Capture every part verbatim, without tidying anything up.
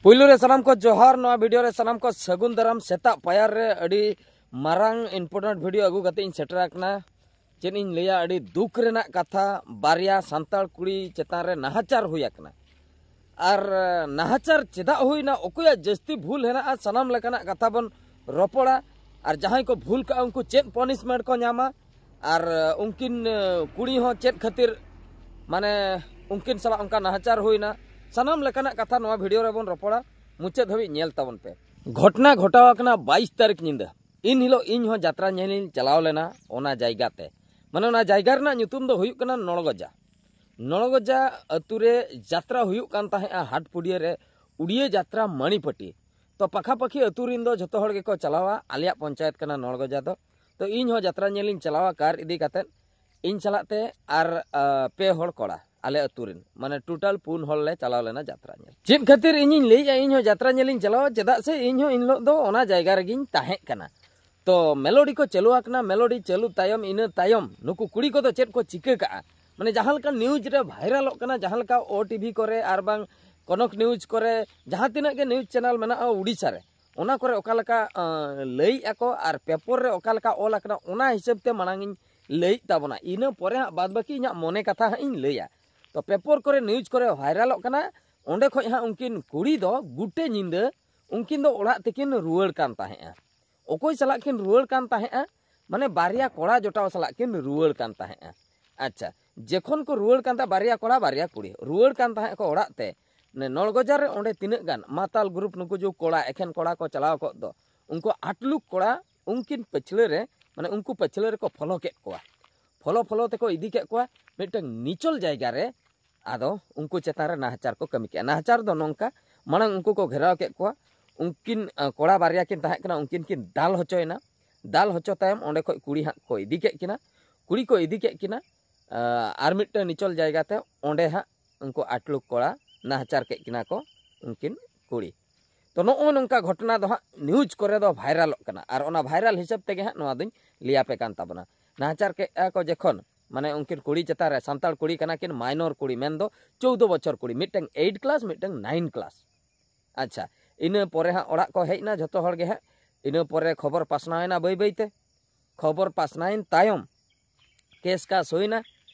ᱯᱩᱭᱞᱩ ᱨᱮ ᱥᱟᱱᱟᱢ ᱠᱚ ᱡᱚᱦᱟᱨ, ᱱᱚᱣᱟ ᱵᱷᱤᱰᱤᱭᱳ ᱨᱮ ᱥᱟᱱᱟᱢ ᱠᱚ ᱥᱟᱹᱜᱩᱱ ᱫᱟᱨᱟᱢ᱾ ᱥᱮᱛᱟᱜ ᱯᱟᱭᱟᱨ ᱨᱮ ᱟᱹᱰᱤ ᱢᱟᱨᱟᱝ important ᱵᱷᱤᱰᱤᱭᱳ ᱟᱹᱜᱩ ᱠᱟᱛᱮ ᱤᱧ ᱥᱮᱴᱮᱨ ᱟᱠᱟᱱᱟ᱾ ᱪᱮᱫ ᱤᱧ ᱞᱟᱹᱭᱟ, ᱟᱹᱰᱤ ᱫᱩᱠ ᱨᱮᱱᱟᱜ ᱠᱟᱛᱷᱟ, ᱵᱟᱨᱭᱟ ᱥᱟᱱᱛᱟᱲ ᱠᱩᱲᱤ ᱪᱮᱛᱟᱱ ᱨᱮ ᱱᱟᱦᱟᱪᱟᱨ ᱦᱩᱭ ᱟᱠᱟᱱᱟ᱾ ᱟᱨ ᱱᱟᱦᱟᱪᱟᱨ ᱪᱮᱫᱟᱜ ᱦᱩᱭᱱᱟ, ᱚᱠᱚᱭᱟᱜ ᱡᱟᱹᱥᱛᱤ ᱵᱷᱩᱞ ᱦᱮᱱᱟᱜᱼᱟ, ᱥᱟᱱᱟᱢ ᱞᱮᱠᱟᱱᱟᱜ ᱠᱟᱛᱷᱟ ᱵᱚᱱ ᱨᱚᱯᱚᱲᱟ᱾ ᱟᱨ ᱡᱟᱦᱟᱸᱭ ᱠᱚ ᱵᱷᱩᱞ ᱠᱟᱜᱼᱟ, ᱩᱱᱠᱩ ᱪᱮᱫ punishment ᱠᱚ ᱧᱟᱢᱟ, ᱟᱨ ᱩᱱᱠᱤᱱ ᱠᱩᱲᱤ ᱦᱚᱸ ᱪᱮᱫ ᱠᱷᱟᱹᱛᱤᱨ, ᱢᱟᱱᱮ, ᱩᱱᱠᱤᱱ ᱥᱟᱞᱟᱜ ᱚᱱᱠᱟ ᱱᱟᱦᱟᱪᱟᱨ ᱦᱩᱭᱱᱟ, ᱥᱟᱱᱟᱢ ᱞᱮᱠᱟᱱᱟᱜ ᱠᱟᱛᱷᱟ ᱱᱚᱣᱟ ᱵᱷᱤᱰᱤᱭᱳ ᱨᱮᱵᱚᱱ ᱨᱚᱯᱚᱲᱟ᱾ ᱢᱩᱪᱟᱹᱫ ᱫᱷᱟᱹᱵᱤᱡ ᱧᱮᱞ ᱛᱟᱵᱚᱱ ᱯᱮ᱾ ᱜᱷᱚᱴᱱᱟ ᱜᱷᱚᱴᱟᱣ ᱟᱠᱟᱱᱟ ᱵᱟᱭᱤᱥ ᱛᱟᱹᱨᱤᱠᱷ ᱧᱤᱫᱟᱹ᱾ ᱤᱱ ᱦᱤᱞᱳᱜ ᱤᱧ ᱦᱚᱸ ᱡᱟᱛᱨᱟ ᱧᱮᱞᱤᱧ ᱪᱟᱞᱟᱣ ᱞᱮᱱᱟ ᱚᱱᱟ ᱡᱟᱭᱜᱟ ᱛᱮ᱾ ᱢᱟᱱᱮ, ᱚᱱᱟ ᱡᱟᱭᱜᱟ ᱨᱮᱱᱟᱜ ᱧᱩᱛᱩᱢ ᱫᱚ ᱦᱩᱭᱩᱜ ᱠᱟᱱᱟ ᱱᱚᱲᱜᱚᱡᱟ᱾ ᱱᱚᱲᱜᱚᱡᱟ ᱟᱹᱛᱩ ᱨᱮ ᱡᱟᱛᱨᱟ ᱦᱩᱭᱩᱜ ᱠᱟᱱ ᱛᱟᱦᱮᱸᱜᱼᱟ, ᱦᱟᱴᱯᱩᱰᱤᱭᱟᱹ ᱨᱮ ᱩᱰᱤᱭᱟᱹ ᱡᱟᱛᱨᱟ ᱢᱟᱹᱱᱤᱯᱟᱹᱴᱤ᱾ ᱛᱚ, ᱯᱟᱠᱷᱟᱯᱟᱠᱷᱤ ᱟᱹᱛᱩ ᱨᱤᱱ ᱫᱚ ᱡᱷᱚᱛᱚ ᱦᱚᱲ ᱜᱮᱠᱚ ᱪᱟᱞᱟᱣᱟ᱾ ᱟᱞᱮᱭᱟᱜ ᱯᱚᱧᱪᱟᱭᱮᱛ ᱠᱟᱱᱟ ᱱᱚᱲᱜᱚᱡᱟ ᱫᱚ᱾ ᱛᱚ, ᱤᱧ ᱦᱚᱸ ᱡᱟᱛᱨᱟ ᱧᱮᱞᱤᱧ ᱪᱟᱞᱟᱣᱟ ᱠᱟᱨ ᱤᱫᱤ ᱠᱟᱛᱮᱫ᱾ ᱤᱧ ᱥᱟᱞᱟᱜ ᱛᱮ ᱟᱨ, ᱟ, ᱯᱮ ᱦᱚᱲ ᱠᱚᱲᱟ, ᱟᱞᱮ ᱟᱹᱛᱩ ᱨᱤᱱ, ᱢᱟᱱᱮ, total ᱯᱩᱱ ᱦᱚᱲ ᱞᱮ ᱪᱟᱞᱟᱣ ᱞᱮᱱᱟ ᱡᱟᱛᱨᱟ ᱧᱮᱞ᱾ ᱪᱮᱫ ᱠᱷᱟᱹᱛᱤᱨ ᱤᱧᱤᱧ ᱞᱟᱹᱭᱮᱜᱼᱟ ᱤᱧ ᱦᱚᱸ ᱡᱟᱛᱨᱟ ᱧᱮᱞᱤᱧ ᱪᱟᱞᱟᱣᱟ? ᱪᱮᱫᱟᱜ ᱥᱮ ᱤᱧ ᱦᱚᱸ ᱤᱱ ᱦᱤᱞᱳᱜ ᱫᱚ ᱚᱱᱟ ᱡᱟᱭᱜᱟ ᱨᱮᱜᱤᱧ ᱛᱟᱦᱮᱸ ᱠᱟᱱᱟ᱾ ᱛᱚ, ᱢᱮᱞᱳᱰᱤ ᱠᱚ ᱪᱟᱹᱞᱩ ᱟᱠᱟᱱᱟ, ᱢᱮᱞᱳᱰᱤ ᱪᱟᱹᱞᱩ ᱛᱟᱭᱚᱢ, ᱤᱱᱟᱹ ᱛᱟᱭᱚᱢ ᱱᱩᱠᱩ ᱠᱩᱲᱤ ᱠᱚᱫᱚ ᱪᱮᱫ ᱠᱚ ᱪᱤᱠᱟᱹ ᱠᱟᱜᱼᱟ? ᱢᱟᱱᱮ, ᱡᱟᱦᱟᱸ ᱞᱮᱠᱟ ᱱᱤᱭᱩᱡᱽ ᱨᱮ ᱵᱷᱟᱭᱨᱟᱞᱚᱜ ᱠᱟᱱᱟ, ᱡᱟᱦᱟᱸ ᱞᱮᱠᱟ ᱳ ᱴᱤ ᱵᱷᱤ ᱠᱚᱨᱮ ᱟᱨ ᱵᱟᱝ ᱠᱚᱱᱚᱠ ᱱᱤᱭᱩᱡᱽ ᱠᱚᱨᱮ, ᱡᱟᱦᱟᱸ ᱛᱤᱱᱟᱹᱜ ᱜᱮ ᱱᱤᱭᱩᱡᱽ ᱪᱮᱱᱮᱞ ᱢᱮᱱᱟᱜᱼᱟ ᱩᱰᱤᱥᱟ ᱨᱮ, ᱚᱱᱟ ᱠᱚᱨᱮ ᱚᱠᱟ ᱞᱮᱠᱟ, ᱟᱸ, ᱞᱟᱹᱭᱮᱜᱼᱟ ᱠᱚ ᱟᱨ ᱯᱮᱯᱚᱨ ᱨᱮ ᱚᱠᱟ ᱞᱮᱠᱟ ᱚᱞ ᱟᱠᱟᱱᱟ, ᱚᱱᱟ ᱦᱤᱥᱟᱹᱵ ᱛᱮ ᱢᱟᱲᱟᱝ ᱤᱧ ᱞᱟᱹᱭᱮᱫ ᱛᱟᱵᱚᱱᱟ᱾ ᱤᱱᱟᱹ ᱯᱚᱨᱮ ᱦᱟᱸᱜ ᱵᱟᱫ ᱵᱟᱹᱠᱤ ᱤᱧᱟᱹᱜ ᱢᱚᱱᱮ ᱠᱟᱛᱷᱟ ᱦᱟᱸᱜ ᱤᱧ ᱞᱟᱹᱭᱟ᱾ ᱛᱚ, ᱯᱮᱯᱚᱨ ᱠᱚᱨᱮ, ᱱᱤᱭᱩᱡᱽ ᱠᱚᱨᱮ ᱵᱷᱟᱭᱨᱟᱞᱚᱜ ᱠᱟᱱᱟ, ᱚᱸᱰᱮ ᱠᱷᱚᱡ ᱦᱟᱸᱜ ᱩᱱᱠᱤᱱ ᱠᱩᱲᱤ ᱫᱚ ᱜᱩᱴᱮ ᱧᱤᱫᱟᱹ ᱩᱱᱠᱤᱱ ᱫᱚ ᱚᱲᱟᱜ ᱛᱮᱠᱤᱱ ᱨᱩᱣᱟᱹᱲ ᱠᱟᱱ ᱛᱟᱦᱮᱸᱜᱼᱟ᱾ ᱚᱠᱚᱭ ᱥᱟᱞᱟᱜ ᱠᱤᱱ ᱨᱩᱣᱟᱹᱲ ᱠᱟᱱ ᱛᱟᱦᱮᱸᱜᱼᱟ? ᱢᱟᱱᱮ, ᱵᱟᱨᱭᱟ ᱠᱚᱲᱟ ᱡᱚᱴᱟᱣ ᱥᱟᱞᱟᱜ ᱠᱤᱱ ᱨᱩᱣᱟᱹᱲ ᱠᱟᱱ ᱛᱟᱦᱮᱸᱜᱼᱟ᱾ ᱟᱪᱪᱷᱟ, ᱡᱚᱠᱷᱚᱱ ᱠᱚ ᱨᱩᱣᱟᱹᱲ ᱠᱟᱱ ᱛᱟᱦᱮᱸᱫ, ᱵᱟᱨᱭᱟ ᱠᱚᱲᱟ, ᱵᱟᱨᱭᱟ ᱠᱩᱲᱤ ᱨᱩᱣᱟᱹᱲ ᱠᱟᱱ ᱛᱟᱦᱮᱸᱫ ᱠᱚ ᱚᱲᱟᱜ ᱛᱮ, ᱱᱮ ᱱᱚᱲᱜᱚᱡᱟ ᱨᱮ ᱚᱸᱰᱮ ᱛᱤᱱᱟᱹᱜ ᱜᱟᱱ ᱢᱟᱛᱟᱞ ᱜᱨᱩᱯ, ᱱᱩᱠᱩ ᱡᱮ ᱠᱚᱲᱟ, ᱮᱠᱷᱮᱱ ᱠᱚᱲᱟ ᱠᱚ ᱪᱟᱞᱟᱣ ᱠᱚᱜ ᱫᱚ, ᱩᱱᱠᱩ ᱟᱴ ᱞᱩᱠ ᱠᱚᱲᱟ ᱩᱱᱠᱤᱱ ᱯᱟᱹᱪᱷᱞᱟᱹ ᱨᱮ, ᱢᱟᱱᱮ, ᱩᱱᱠᱩ ᱯᱟᱹᱪᱷᱞᱟᱹ ᱨᱮᱠᱚ ᱯᱷᱚᱞᱳ ᱠᱮᱫ ᱠᱚᱣᱟ᱾ ᱯᱷᱚᱞᱳ ᱯᱷᱚᱞᱳ ᱛᱮᱠᱚ ᱤᱫᱤ ᱠᱮᱫ ᱠᱚᱣᱟ ᱢᱤᱫᱴᱟᱝ ᱱᱤᱪᱚᱞ ᱡᱟᱭᱜᱟ ᱨᱮ᱾ ᱟᱫᱚ ᱩᱱᱠᱩ ᱪᱮᱛᱟᱱ ᱨᱮ ᱱᱟᱦᱟᱪᱟᱨ ᱠᱚ ᱠᱟᱹᱢᱤ ᱠᱮᱜᱼᱟ᱾ ᱱᱟᱦᱟᱪᱟᱨ ᱫᱚ ᱱᱚᱝᱠᱟ, ᱢᱟᱲᱟᱝ ᱩᱱᱠᱩ ᱠᱚ ᱜᱷᱮᱨᱟᱣ ᱠᱮᱫ ᱠᱚᱣᱟ, ᱩᱱᱠᱤᱱ, ᱟ, ᱠᱚᱲᱟ ᱵᱟᱨᱭᱟ ᱠᱤᱱ ᱛᱟᱦᱮᱸ ᱠᱟᱱᱟ, ᱩᱱᱠᱤᱱ ᱠᱤᱱ ᱫᱟᱞ ᱦᱚᱪᱚᱭᱮᱱᱟ᱾ ᱫᱟᱞ ᱦᱚᱪᱚ ᱛᱟᱭᱚᱢ ᱚᱸᱰᱮ ᱠᱷᱚᱡ ᱠᱩᱲᱤ ᱦᱟᱸᱜ ᱠᱚ ᱤᱫᱤ ᱠᱮᱫ ᱠᱤᱱᱟ᱾ ᱠᱩᱲᱤ ᱠᱚ ᱤᱫᱤ ᱠᱮᱫ ᱠᱤᱱᱟ, ᱟ, ᱟᱨ ᱢᱤᱫᱴᱟᱝ ᱱᱤᱪᱚᱞ ᱡᱟᱭᱜᱟ ᱛᱮ, ᱚᱸᱰᱮ ᱦᱟᱸᱜ ᱩᱱᱠᱩ ᱟᱴ ᱞᱩᱠ ᱠᱚᱲᱟ ᱱᱟᱦᱟᱪᱟᱨ ᱠᱮᱫ ᱠᱤᱱᱟ ᱠᱚ ᱩᱱᱠᱤᱱ ᱠᱩᱲᱤ᱾ ᱛᱚ, ᱱᱚᱜᱼᱚ ᱱᱚᱝᱠᱟ ᱜᱷᱚᱴᱚᱱᱟ ᱫᱚ ᱦᱟᱸᱜ ᱱᱤᱭᱩᱡᱽ ᱠᱚᱨᱮ ᱫᱚ ᱵᱷᱟᱭᱨᱟᱞᱚᱜ ᱠᱟᱱᱟ, ᱟᱨ ᱚᱱᱟ ᱵᱷᱟᱭᱨᱟᱞ ᱦᱤᱥᱟᱹᱵ ᱛᱮᱜᱮ ᱦᱟᱸᱜ ᱱᱚᱣᱟ ᱫᱚᱧ ᱞᱟᱹᱭ ᱟᱯᱮ ᱠᱟᱱ ᱛᱟᱵᱚᱱᱟ᱾ ᱱᱟᱦᱟᱪᱟᱨ ᱠᱮᱫᱼᱟ ᱠᱚ ᱡᱚᱠᱷᱚᱱ, ᱢᱟᱱᱮ, ᱩᱱᱠᱤᱱ ᱠᱩᱲᱤ ᱪᱮᱛᱟᱱ ᱨᱮ, ᱥᱟᱱᱛᱟᱲ ᱠᱩᱲᱤ ᱠᱟᱱᱟ ᱠᱤᱱ, ᱢᱟᱭᱱᱚᱨ ᱠᱩᱲᱤ, ᱢᱮᱱᱫᱚ ᱪᱳᱣᱫᱚ ᱵᱚᱪᱷᱚᱨ ᱠᱩᱲᱤ, ᱢᱤᱫᱴᱟᱝ ᱮᱭᱤᱴ ᱠᱞᱟᱥ, ᱢᱤᱫᱴᱟᱝ ᱱᱟᱭᱤᱱ ᱠᱞᱟᱥ᱾ ᱟᱪᱪᱷᱟ, ᱤᱱᱟᱹ ᱯᱚᱨᱮ ᱦᱟᱸᱜ ᱚᱲᱟᱜ ᱠᱚ ᱦᱮᱡ ᱮᱱᱟ ᱡᱷᱚᱛᱚ ᱦᱚᱲ ᱜᱮ ᱦᱟᱸᱜ᱾ ᱤᱱᱟᱹ ᱯᱚᱨᱮ ᱠᱷᱚᱵᱚᱨ ᱯᱟᱥᱱᱟᱣ ᱮᱱᱟ ᱵᱟᱹᱭ ᱵᱟᱹᱭ ᱛᱮ᱾ ᱠᱷᱚᱵᱚᱨ ᱯᱟᱥᱱᱟᱣᱮᱱ ᱛᱟᱭᱚᱢ ᱠᱮᱥ ᱠᱟᱥ ᱦᱩᱭᱱᱟ᱾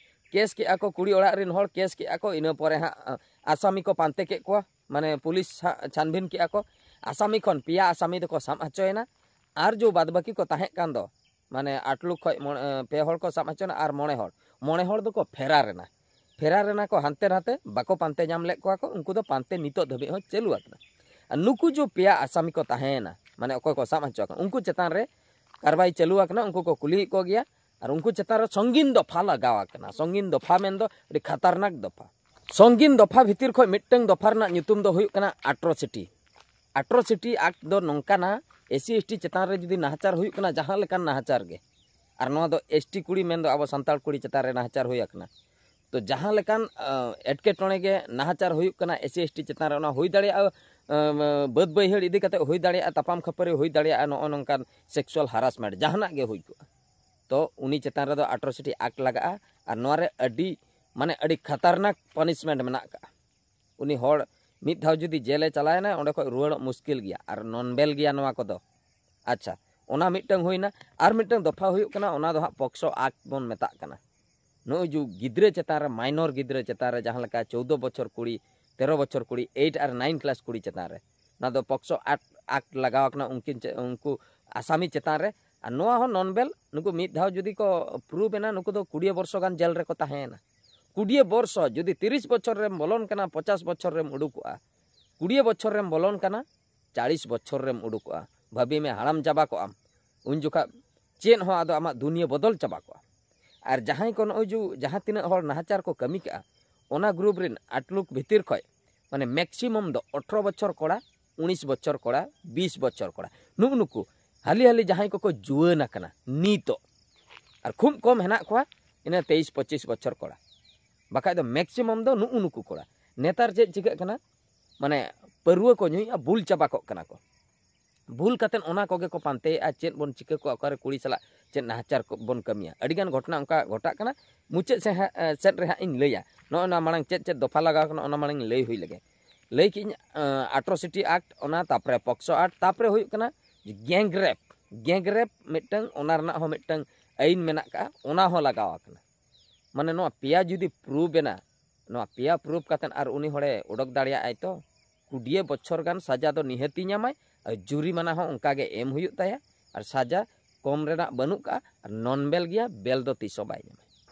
ᱠᱮᱥ ᱠᱮᱜᱼᱟ ᱠᱚ, ᱠᱩᱲᱤ ᱚᱲᱟᱜ ᱨᱮᱱ ᱦᱚᱲ ᱠᱮᱥ ᱠᱮᱜᱼᱟ ᱠᱚ᱾ ᱤᱱᱟᱹ ᱯᱚᱨᱮ ᱦᱟᱸᱜ ᱟᱥᱟᱢᱤ ᱠᱚ ᱯᱟᱱᱛᱮ ᱠᱮᱫ ᱠᱚᱣᱟ, ᱢᱟᱱᱮ ᱯᱩᱞᱤᱥ ᱦᱟᱸᱜ ᱪᱷᱟᱱᱵᱤᱱ ᱠᱮᱜᱼᱟ ᱠᱚ᱾ ᱟᱥᱟᱢᱤ ᱠᱷᱚᱱ ᱯᱮᱭᱟ ᱟᱥᱟᱢᱤ ᱫᱚᱠᱚ ᱥᱟᱵ ᱦᱚᱪᱚᱭᱮᱱᱟ᱾ ᱟᱨ ᱡᱚ ᱵᱟᱫ ᱵᱟᱹᱠᱤ ᱠᱚ ᱛᱟᱦᱮᱸ ᱠᱟᱱ ᱫᱚ, ᱢᱟᱱᱮ ᱟᱴᱞᱩᱠ ᱠᱷᱚᱡ ᱢᱚᱬᱮ, ᱯᱮ ᱦᱚᱲ ᱠᱚ ᱥᱟᱵ ᱦᱚᱪᱚᱭᱮᱱᱟ ᱟᱨ ᱢᱚᱬᱮ ᱦᱚᱲ, ᱢᱚᱬᱮ ᱦᱚᱲ ᱫᱚᱠᱚ ᱯᱷᱮᱨᱟᱨ ᱮᱱᱟ᱾ ᱯᱷᱮᱨᱟᱨ ᱮᱱᱟ ᱠᱚ ᱦᱟᱱᱛᱮ ᱱᱟᱛᱮ, ᱵᱟᱠᱚ ᱯᱟᱱᱛᱮ ᱧᱟᱢ ᱞᱮᱫ ᱠᱚᱣᱟ ᱠᱚ᱾ ᱩᱱᱠᱩ ᱫᱚ ᱯᱟᱱᱛᱮ ᱱᱤᱛᱚᱜ ᱫᱷᱟᱹᱵᱤᱡ ᱦᱚᱸ ᱪᱟᱹᱞᱩ ᱟᱠᱟᱱᱟ᱾ ᱟᱨ ᱱᱩᱠᱩ ᱡᱚ ᱯᱮᱭᱟ ᱟᱥᱟᱢᱤ ᱠᱚ ᱛᱟᱦᱮᱸᱭᱮᱱᱟ, ᱢᱟᱱᱮ ᱚᱠᱚᱭ ᱠᱚ ᱥᱟᱵ ᱦᱚᱪᱚ ᱟᱠᱟᱱᱟ, ᱩᱱᱠᱩ ᱪᱮᱛᱟᱱ ᱨᱮ ᱠᱟᱨᱣᱟᱭ ᱪᱟᱹᱞᱩ ᱟᱠᱟᱱᱟ᱾ ᱩᱱᱠᱩ ᱠᱚ ᱠᱩᱞᱤᱭᱮᱫ ᱠᱚ ᱜᱮᱭᱟ᱾ ᱟᱨ ᱩᱱᱠᱩ ᱪᱮᱛᱟᱱ ᱨᱮ ᱥᱚᱝᱜᱤᱱ ᱫᱚᱯᱷᱟ ᱞᱟᱜᱟᱣ ᱟᱠᱟᱱᱟ᱾ ᱥᱚᱝᱜᱤᱱ ᱫᱚᱯᱷᱟ ᱢᱮᱱᱫᱚ ᱟᱹᱰᱤ ᱠᱷᱟᱛᱟᱨᱱᱟᱠ ᱫᱚᱯᱷᱟ᱾ ᱥᱚᱝᱜᱤᱱ ᱫᱚᱯᱷᱟ ᱵᱷᱤᱛᱤᱨ ᱠᱷᱚᱱ ᱢᱤᱫᱴᱟᱝ ᱫᱚᱯᱷᱟ ᱨᱮᱱᱟᱜ ᱧᱩᱛᱩᱢ ᱫᱚ ᱦᱩᱭᱩᱜ ᱠᱟᱱᱟ ᱟᱴᱨᱚᱥᱤᱴᱤ᱾ ᱟᱴᱨᱚᱥᱤᱴᱤ ᱟᱠᱴ ᱫᱚ ᱱᱚᱝᱠᱟᱱᱟ, ᱮᱥ ᱥᱤ ᱮᱥ ᱴᱤ ᱪᱮᱛᱟᱱ ᱨᱮ ᱡᱩᱫᱤ ᱱᱟᱦᱟᱪᱟᱨ ᱦᱩᱭᱩᱜ ᱠᱟᱱᱟ, ᱡᱟᱦᱟᱸ ᱞᱮᱠᱟᱱ ᱱᱟᱦᱟᱪᱟᱨ ᱜᱮ, ᱟᱨ ᱱᱚᱣᱟ ᱫᱚ ᱮᱥ ᱴᱤ ᱠᱩᱲᱤ ᱢᱮᱱᱫᱚ ᱟᱵᱚ ᱥᱟᱱᱛᱟᱲ ᱠᱩᱲᱤ ᱪᱮᱛᱟᱱ ᱨᱮ ᱱᱟᱦᱟᱪᱟᱨ ᱦᱩᱭ ᱟᱠᱟᱱᱟ, ᱛᱚ ᱡᱟᱦᱟᱸ ᱞᱮᱠᱟᱱ ᱟᱸ, ᱮᱴᱠᱮᱴᱚᱬᱮ ᱜᱮ ᱱᱟᱦᱟᱪᱟᱨ ᱦᱩᱭᱩᱜ ᱠᱟᱱᱟ ᱮᱥ ᱥᱤ ᱮᱥ ᱴᱤ ᱪᱮᱛᱟᱱ ᱨᱮ, ᱚᱱᱟ ᱦᱩᱭ ᱫᱟᱲᱮᱭᱟᱜᱼᱟ, ᱟᱸ, ᱵᱟᱹᱫᱽ ᱵᱟᱹᱭᱦᱟᱹᱲ ᱤᱫᱤ ᱠᱟᱛᱮ ᱦᱩᱭ ᱫᱟᱲᱮᱭᱟᱜᱼᱟ, ᱛᱟᱯᱟᱢ ᱠᱷᱟᱹᱯᱟᱹᱨᱤ ᱦᱩᱭ ᱫᱟᱲᱮᱭᱟᱜᱼᱟ, ᱱᱚᱜᱼᱚ ᱱᱚᱝᱠᱟᱱ ᱥᱮᱠᱥᱩᱣᱟᱞ ᱦᱟᱨᱟᱥᱢᱮᱱᱴ ᱡᱟᱦᱟᱱᱟᱜ ᱜᱮ ᱦᱩᱭ ᱠᱚᱜᱼᱟ, ᱛᱚ ᱩᱱᱤ ᱪᱮᱛᱟᱱ ᱨᱮᱫᱚ ᱟᱴᱨᱚᱥᱤᱴᱤ ᱟᱠᱴ ᱞᱟᱜᱟᱜᱼᱟ᱾ ᱟᱨ ᱱᱚᱣᱟ ᱨᱮ ᱟᱹᱰᱤ, ᱢᱟᱱᱮ ᱟᱹᱰᱤ ᱠᱷᱟᱛᱟᱨᱱᱟᱠ ᱯᱟᱱᱤᱥᱢᱮᱱᱴ ᱢᱮᱱᱟᱜ ᱟᱠᱟᱜᱼᱟ᱾ ᱩᱱᱤ ᱦᱚᱲ ᱢᱤᱫ ᱫᱷᱟᱣ ᱡᱩᱫᱤ ᱡᱮᱞᱮ ᱪᱟᱞᱟᱣᱮᱱᱟ, ᱚᱸᱰᱮ ᱠᱷᱚᱱ ᱨᱩᱣᱟᱹᱲᱚᱜ ᱢᱩᱥᱠᱤᱞ ᱜᱮᱭᱟ᱾ ᱟᱨ ᱱᱚᱱ ᱵᱮᱞ ᱜᱮᱭᱟ ᱱᱚᱣᱟ ᱠᱚᱫᱚ᱾ ᱟᱪᱪᱷᱟ, ᱚᱱᱟ ᱢᱤᱫᱴᱟᱝ ᱦᱩᱭᱱᱟ᱾ ᱟᱨ ᱢᱤᱫᱴᱟᱝ ᱫᱚᱯᱷᱟ ᱦᱩᱭᱩᱜ ᱠᱟᱱᱟ, ᱚᱱᱟ ᱫᱚ ᱦᱟᱸᱜ ᱯᱚᱠᱥᱚ ᱟᱠᱴ ᱵᱚᱱ ᱢᱮᱛᱟᱜ ᱠᱟᱱᱟ᱾ ᱱᱚᱜᱼᱚᱭ ᱡᱩ ᱜᱤᱫᱽᱨᱟᱹ ᱪᱮᱛᱟᱱ ᱨᱮ, ᱢᱟᱭᱱᱚᱨ ᱜᱤᱫᱽᱨᱟᱹ ᱪᱮᱛᱟᱱ ᱨᱮ, ᱡᱟᱦᱟᱸ ᱞᱮᱠᱟ ᱪᱳᱫᱽᱫᱳ ᱵᱚᱪᱷᱚᱨ ᱠᱩᱲᱤ, ᱛᱮᱨᱚ ᱵᱚᱪᱷᱚᱨ ᱠᱩᱲᱤ, ᱮᱭᱤᱴ ᱟᱨ ᱱᱟᱭᱤᱱ ᱠᱞᱟᱥ ᱠᱩᱲᱤ ᱪᱮᱛᱟᱱ ᱨᱮ, ᱚᱱᱟ ᱫᱚ ᱯᱚᱠᱥᱚ ᱟᱠᱴ, ᱟᱠᱴ ᱞᱟᱜᱟᱣ ᱟᱠᱟᱱᱟ ᱩᱱᱠᱤᱱ ᱪᱮ-, ᱩᱱᱠᱩ ᱟᱥᱟᱢᱤ ᱪᱮᱛᱟᱱ ᱨᱮ᱾ ᱟᱨ ᱱᱚᱣᱟ ᱦᱚᱸ ᱱᱚᱱ ᱵᱮᱞ, ᱱᱩᱠᱩ ᱢᱤᱫ ᱫᱷᱟᱣ ᱡᱩᱫᱤ ᱠᱚ ᱯᱨᱩᱵᱷ ᱮᱱᱟ, ᱱᱩᱠᱩ ᱫᱚ ᱠᱩᱲᱤ ᱵᱚᱨᱥᱚ ᱜᱟᱱ ᱡᱮᱞ ᱨᱮᱠᱚ ᱛᱟᱦᱮᱸᱭᱮᱱᱟ᱾ ᱠᱩᱲᱤ ᱵᱚᱨᱥᱚ, ᱡᱩᱫᱤ ᱛᱤᱨᱤᱥ ᱵᱚᱪᱷᱚᱨ ᱨᱮᱢ ᱵᱚᱞᱚᱱ ᱠᱟᱱᱟ, ᱯᱚᱪᱟᱥ ᱵᱚᱪᱷᱚᱨ ᱨᱮᱢ ᱩᱰᱩᱠᱚᱜᱼᱟ, ᱠᱩᱲᱤ ᱵᱚᱪᱷᱚᱨ ᱨᱮᱢ ᱵᱚᱞᱚᱱ ᱠᱟᱱᱟ, ᱪᱟᱞᱤᱥ ᱵᱚᱪᱷᱚᱨ ᱨᱮᱢ ᱩᱰᱩᱠᱚᱜᱼᱟ᱾ ᱵᱷᱟᱹᱵᱤ ᱢᱮ, ᱦᱟᱲᱟᱢ ᱪᱟᱵᱟ ᱠᱚᱜ ᱟᱢ, ᱩᱱ ᱡᱚᱠᱷᱟ ᱪᱮᱫ ᱦᱚᱸ ᱟᱫᱚ ᱟᱢᱟᱜ ᱫᱩᱱᱤᱭᱟᱹ ᱵᱚᱫᱚᱞ ᱪᱟᱵᱟ ᱠᱚᱜᱼᱟ᱾ ᱟᱨ ᱡᱟᱦᱟᱸᱭ ᱠᱚ ᱱᱚᱜᱼᱚᱭ ᱡᱩ-, ᱡᱟᱦᱟᱸ ᱛᱤᱱᱟᱹᱜ ᱦᱚᱲ ᱱᱟᱦᱟᱪᱟᱨ ᱠᱚ ᱠᱟᱹᱢᱤ ᱠᱟᱜᱼᱟ, ᱚᱱᱟ ᱜᱨᱩᱯ ᱨᱮᱱ ᱟᱴᱞᱩᱠ ᱵᱷᱤᱛᱤᱨ ᱠᱷᱚᱡ, ᱢᱟᱱᱮ ᱢᱮᱠᱥᱤᱢᱟᱢ ᱫᱚ ᱟᱴᱷᱨᱚ ᱵᱚᱪᱷᱚᱨ ᱠᱚᱲᱟ, ᱩᱱᱤᱥ ᱵᱚᱪᱷᱚᱨ ᱠᱚᱲᱟ, ᱵᱤᱥ ᱵᱚᱪᱷᱚᱨ ᱠᱚᱲᱟ, ᱱᱩᱜᱼᱩ ᱱᱩᱠᱩ ᱦᱟᱹᱞᱤ ᱦᱟᱹᱞᱤ ᱡᱟᱦᱟᱸᱭ ᱠᱚᱠᱚ ᱡᱩᱣᱟᱹᱱ ᱟᱠᱟᱱᱟ ᱱᱤᱛᱚᱜ, ᱟᱨ ᱠᱷᱩᱵ ᱠᱚᱢ ᱦᱮᱱᱟᱜ ᱠᱚᱣᱟ ᱤᱱᱟᱹ ᱛᱮᱭᱤᱥ ᱯᱚᱸᱪᱤᱥ ᱵᱚᱪᱷᱚᱨ ᱠᱚᱲᱟ, ᱵᱟᱠᱷᱟᱡ ᱫᱚ ᱢᱮᱠᱥᱤᱢᱟᱢ ᱫᱚ ᱱᱩᱜᱼᱩ ᱱᱩᱠᱩ ᱠᱚᱲᱟ᱾ ᱱᱮᱛᱟᱨ ᱪᱮᱫ ᱪᱤᱠᱟᱹᱜ ᱠᱟᱱᱟ, ᱢᱟᱱᱮ ᱯᱟᱹᱨᱣᱟᱹ ᱠᱚ ᱧᱩᱭᱮᱫᱼᱟ, ᱵᱩᱞ ᱪᱟᱵᱟ ᱠᱚᱜ ᱠᱟᱱᱟ ᱠᱚ᱾ ᱵᱷᱩᱞ ᱠᱟᱛᱮᱫ ᱚᱱᱟ ᱠᱚᱜᱮ ᱠᱚ ᱯᱟᱱᱛᱮᱭᱮᱫᱼᱟ, ᱪᱮᱫ ᱵᱚᱱ ᱪᱤᱠᱟᱹ ᱠᱚᱣᱟ, ᱚᱠᱟᱨᱮ ᱠᱩᱲᱤ ᱥᱟᱞᱟᱜ ᱪᱮᱫ ᱱᱟᱦᱟᱪᱟᱨ ᱠᱚ ᱵᱚᱱ ᱠᱟᱹᱢᱤᱭᱟ᱾ ᱟᱹᱰᱤᱜᱟᱱ ᱜᱷᱚᱴᱚᱱᱟ ᱚᱱᱠᱟ ᱜᱷᱚᱴᱟᱜ ᱠᱟᱱᱟ, ᱢᱩᱪᱟᱹᱫ ᱥᱮ ᱦᱟᱸᱜ, ᱮ, ᱥᱮᱫ ᱨᱮ ᱦᱟᱸᱜ ᱤᱧ ᱞᱟᱹᱭᱟ᱾ ᱱᱚᱜᱼᱚᱭ ᱱᱚᱣᱟ ᱢᱟᱲᱟᱝ ᱪᱮᱫ ᱪᱮᱫ ᱫᱚᱯᱷᱟ ᱞᱟᱜᱟᱣ ᱠᱟᱱᱟ, ᱚᱱᱟ ᱢᱟᱲᱟᱝ ᱤᱧ ᱞᱟᱹᱭ ᱦᱩᱭ ᱞᱮᱜᱮ᱾ ᱞᱟᱹᱭ ᱠᱮᱫᱟᱹᱧ ᱟᱴᱨᱚᱥᱤᱴᱤ ᱟᱠᱴ, ᱚᱱᱟ, ᱛᱟᱨᱯᱚᱨᱮ ᱯᱚᱠᱥᱚ ᱟᱠᱴ, ᱛᱟᱨᱯᱚᱨᱮ ᱦᱩᱭᱩᱜ ᱠᱟᱱᱟ ᱜᱮᱝ ᱨᱮᱯ᱾ ᱜᱮᱝ ᱨᱮᱯ ᱢᱤᱫᱴᱟᱝ, ᱚᱱᱟ ᱨᱮᱱᱟᱜ ᱦᱚᱸ ᱢᱤᱫᱴᱟᱝ ᱟᱹᱭᱤᱱ ᱢᱮᱱᱟᱜ ᱟᱠᱟᱫᱼᱟ, ᱚᱱᱟ ᱦᱚᱸ ᱞᱟᱜᱟᱣ ᱟᱠᱟᱱᱟ᱾ ᱢᱟᱱᱮ ᱱᱚᱣᱟ ᱯᱮᱭᱟ ᱡᱩᱫᱤ ᱯᱨᱩᱵᱷ ᱮᱱᱟ, ᱱᱚᱣᱟ ᱯᱮᱭᱟ ᱯᱨᱩᱵᱷ ᱠᱟᱛᱮᱫ ᱟᱨ ᱩᱱᱤ ᱦᱚᱲᱮ ᱚᱰᱚᱠ ᱫᱟᱲᱮᱭᱟᱜᱼᱟᱭ ᱛᱚ, ᱠᱩᱲᱤᱭᱟᱹ ᱵᱚᱪᱷᱚᱨ ᱜᱟᱱ ᱥᱟᱡᱟ ᱫᱚ ᱱᱤᱦᱟᱹᱛᱤ ᱧᱟᱢᱟᱭ, ᱟᱨ ᱡᱩᱨᱤᱢᱟᱱᱟ ᱦᱚᱸ ᱚᱱᱠᱟ ᱜᱮ ᱮᱢ ᱦᱩᱭᱩᱜ ᱛᱟᱭᱟ, ᱟᱨ ᱥᱟᱡᱟ ᱠᱚᱢ ᱨᱮᱱᱟᱜ ᱵᱟᱹᱱᱩᱜ ᱠᱟᱜᱼᱟ, ᱟᱨ ᱱᱚᱱ ᱵᱮᱞ ᱜᱮᱭᱟ, ᱵᱮᱞ ᱫᱚ ᱛᱤᱥ ᱦᱚᱸ ᱵᱟᱭ ᱧᱟᱢᱟ᱾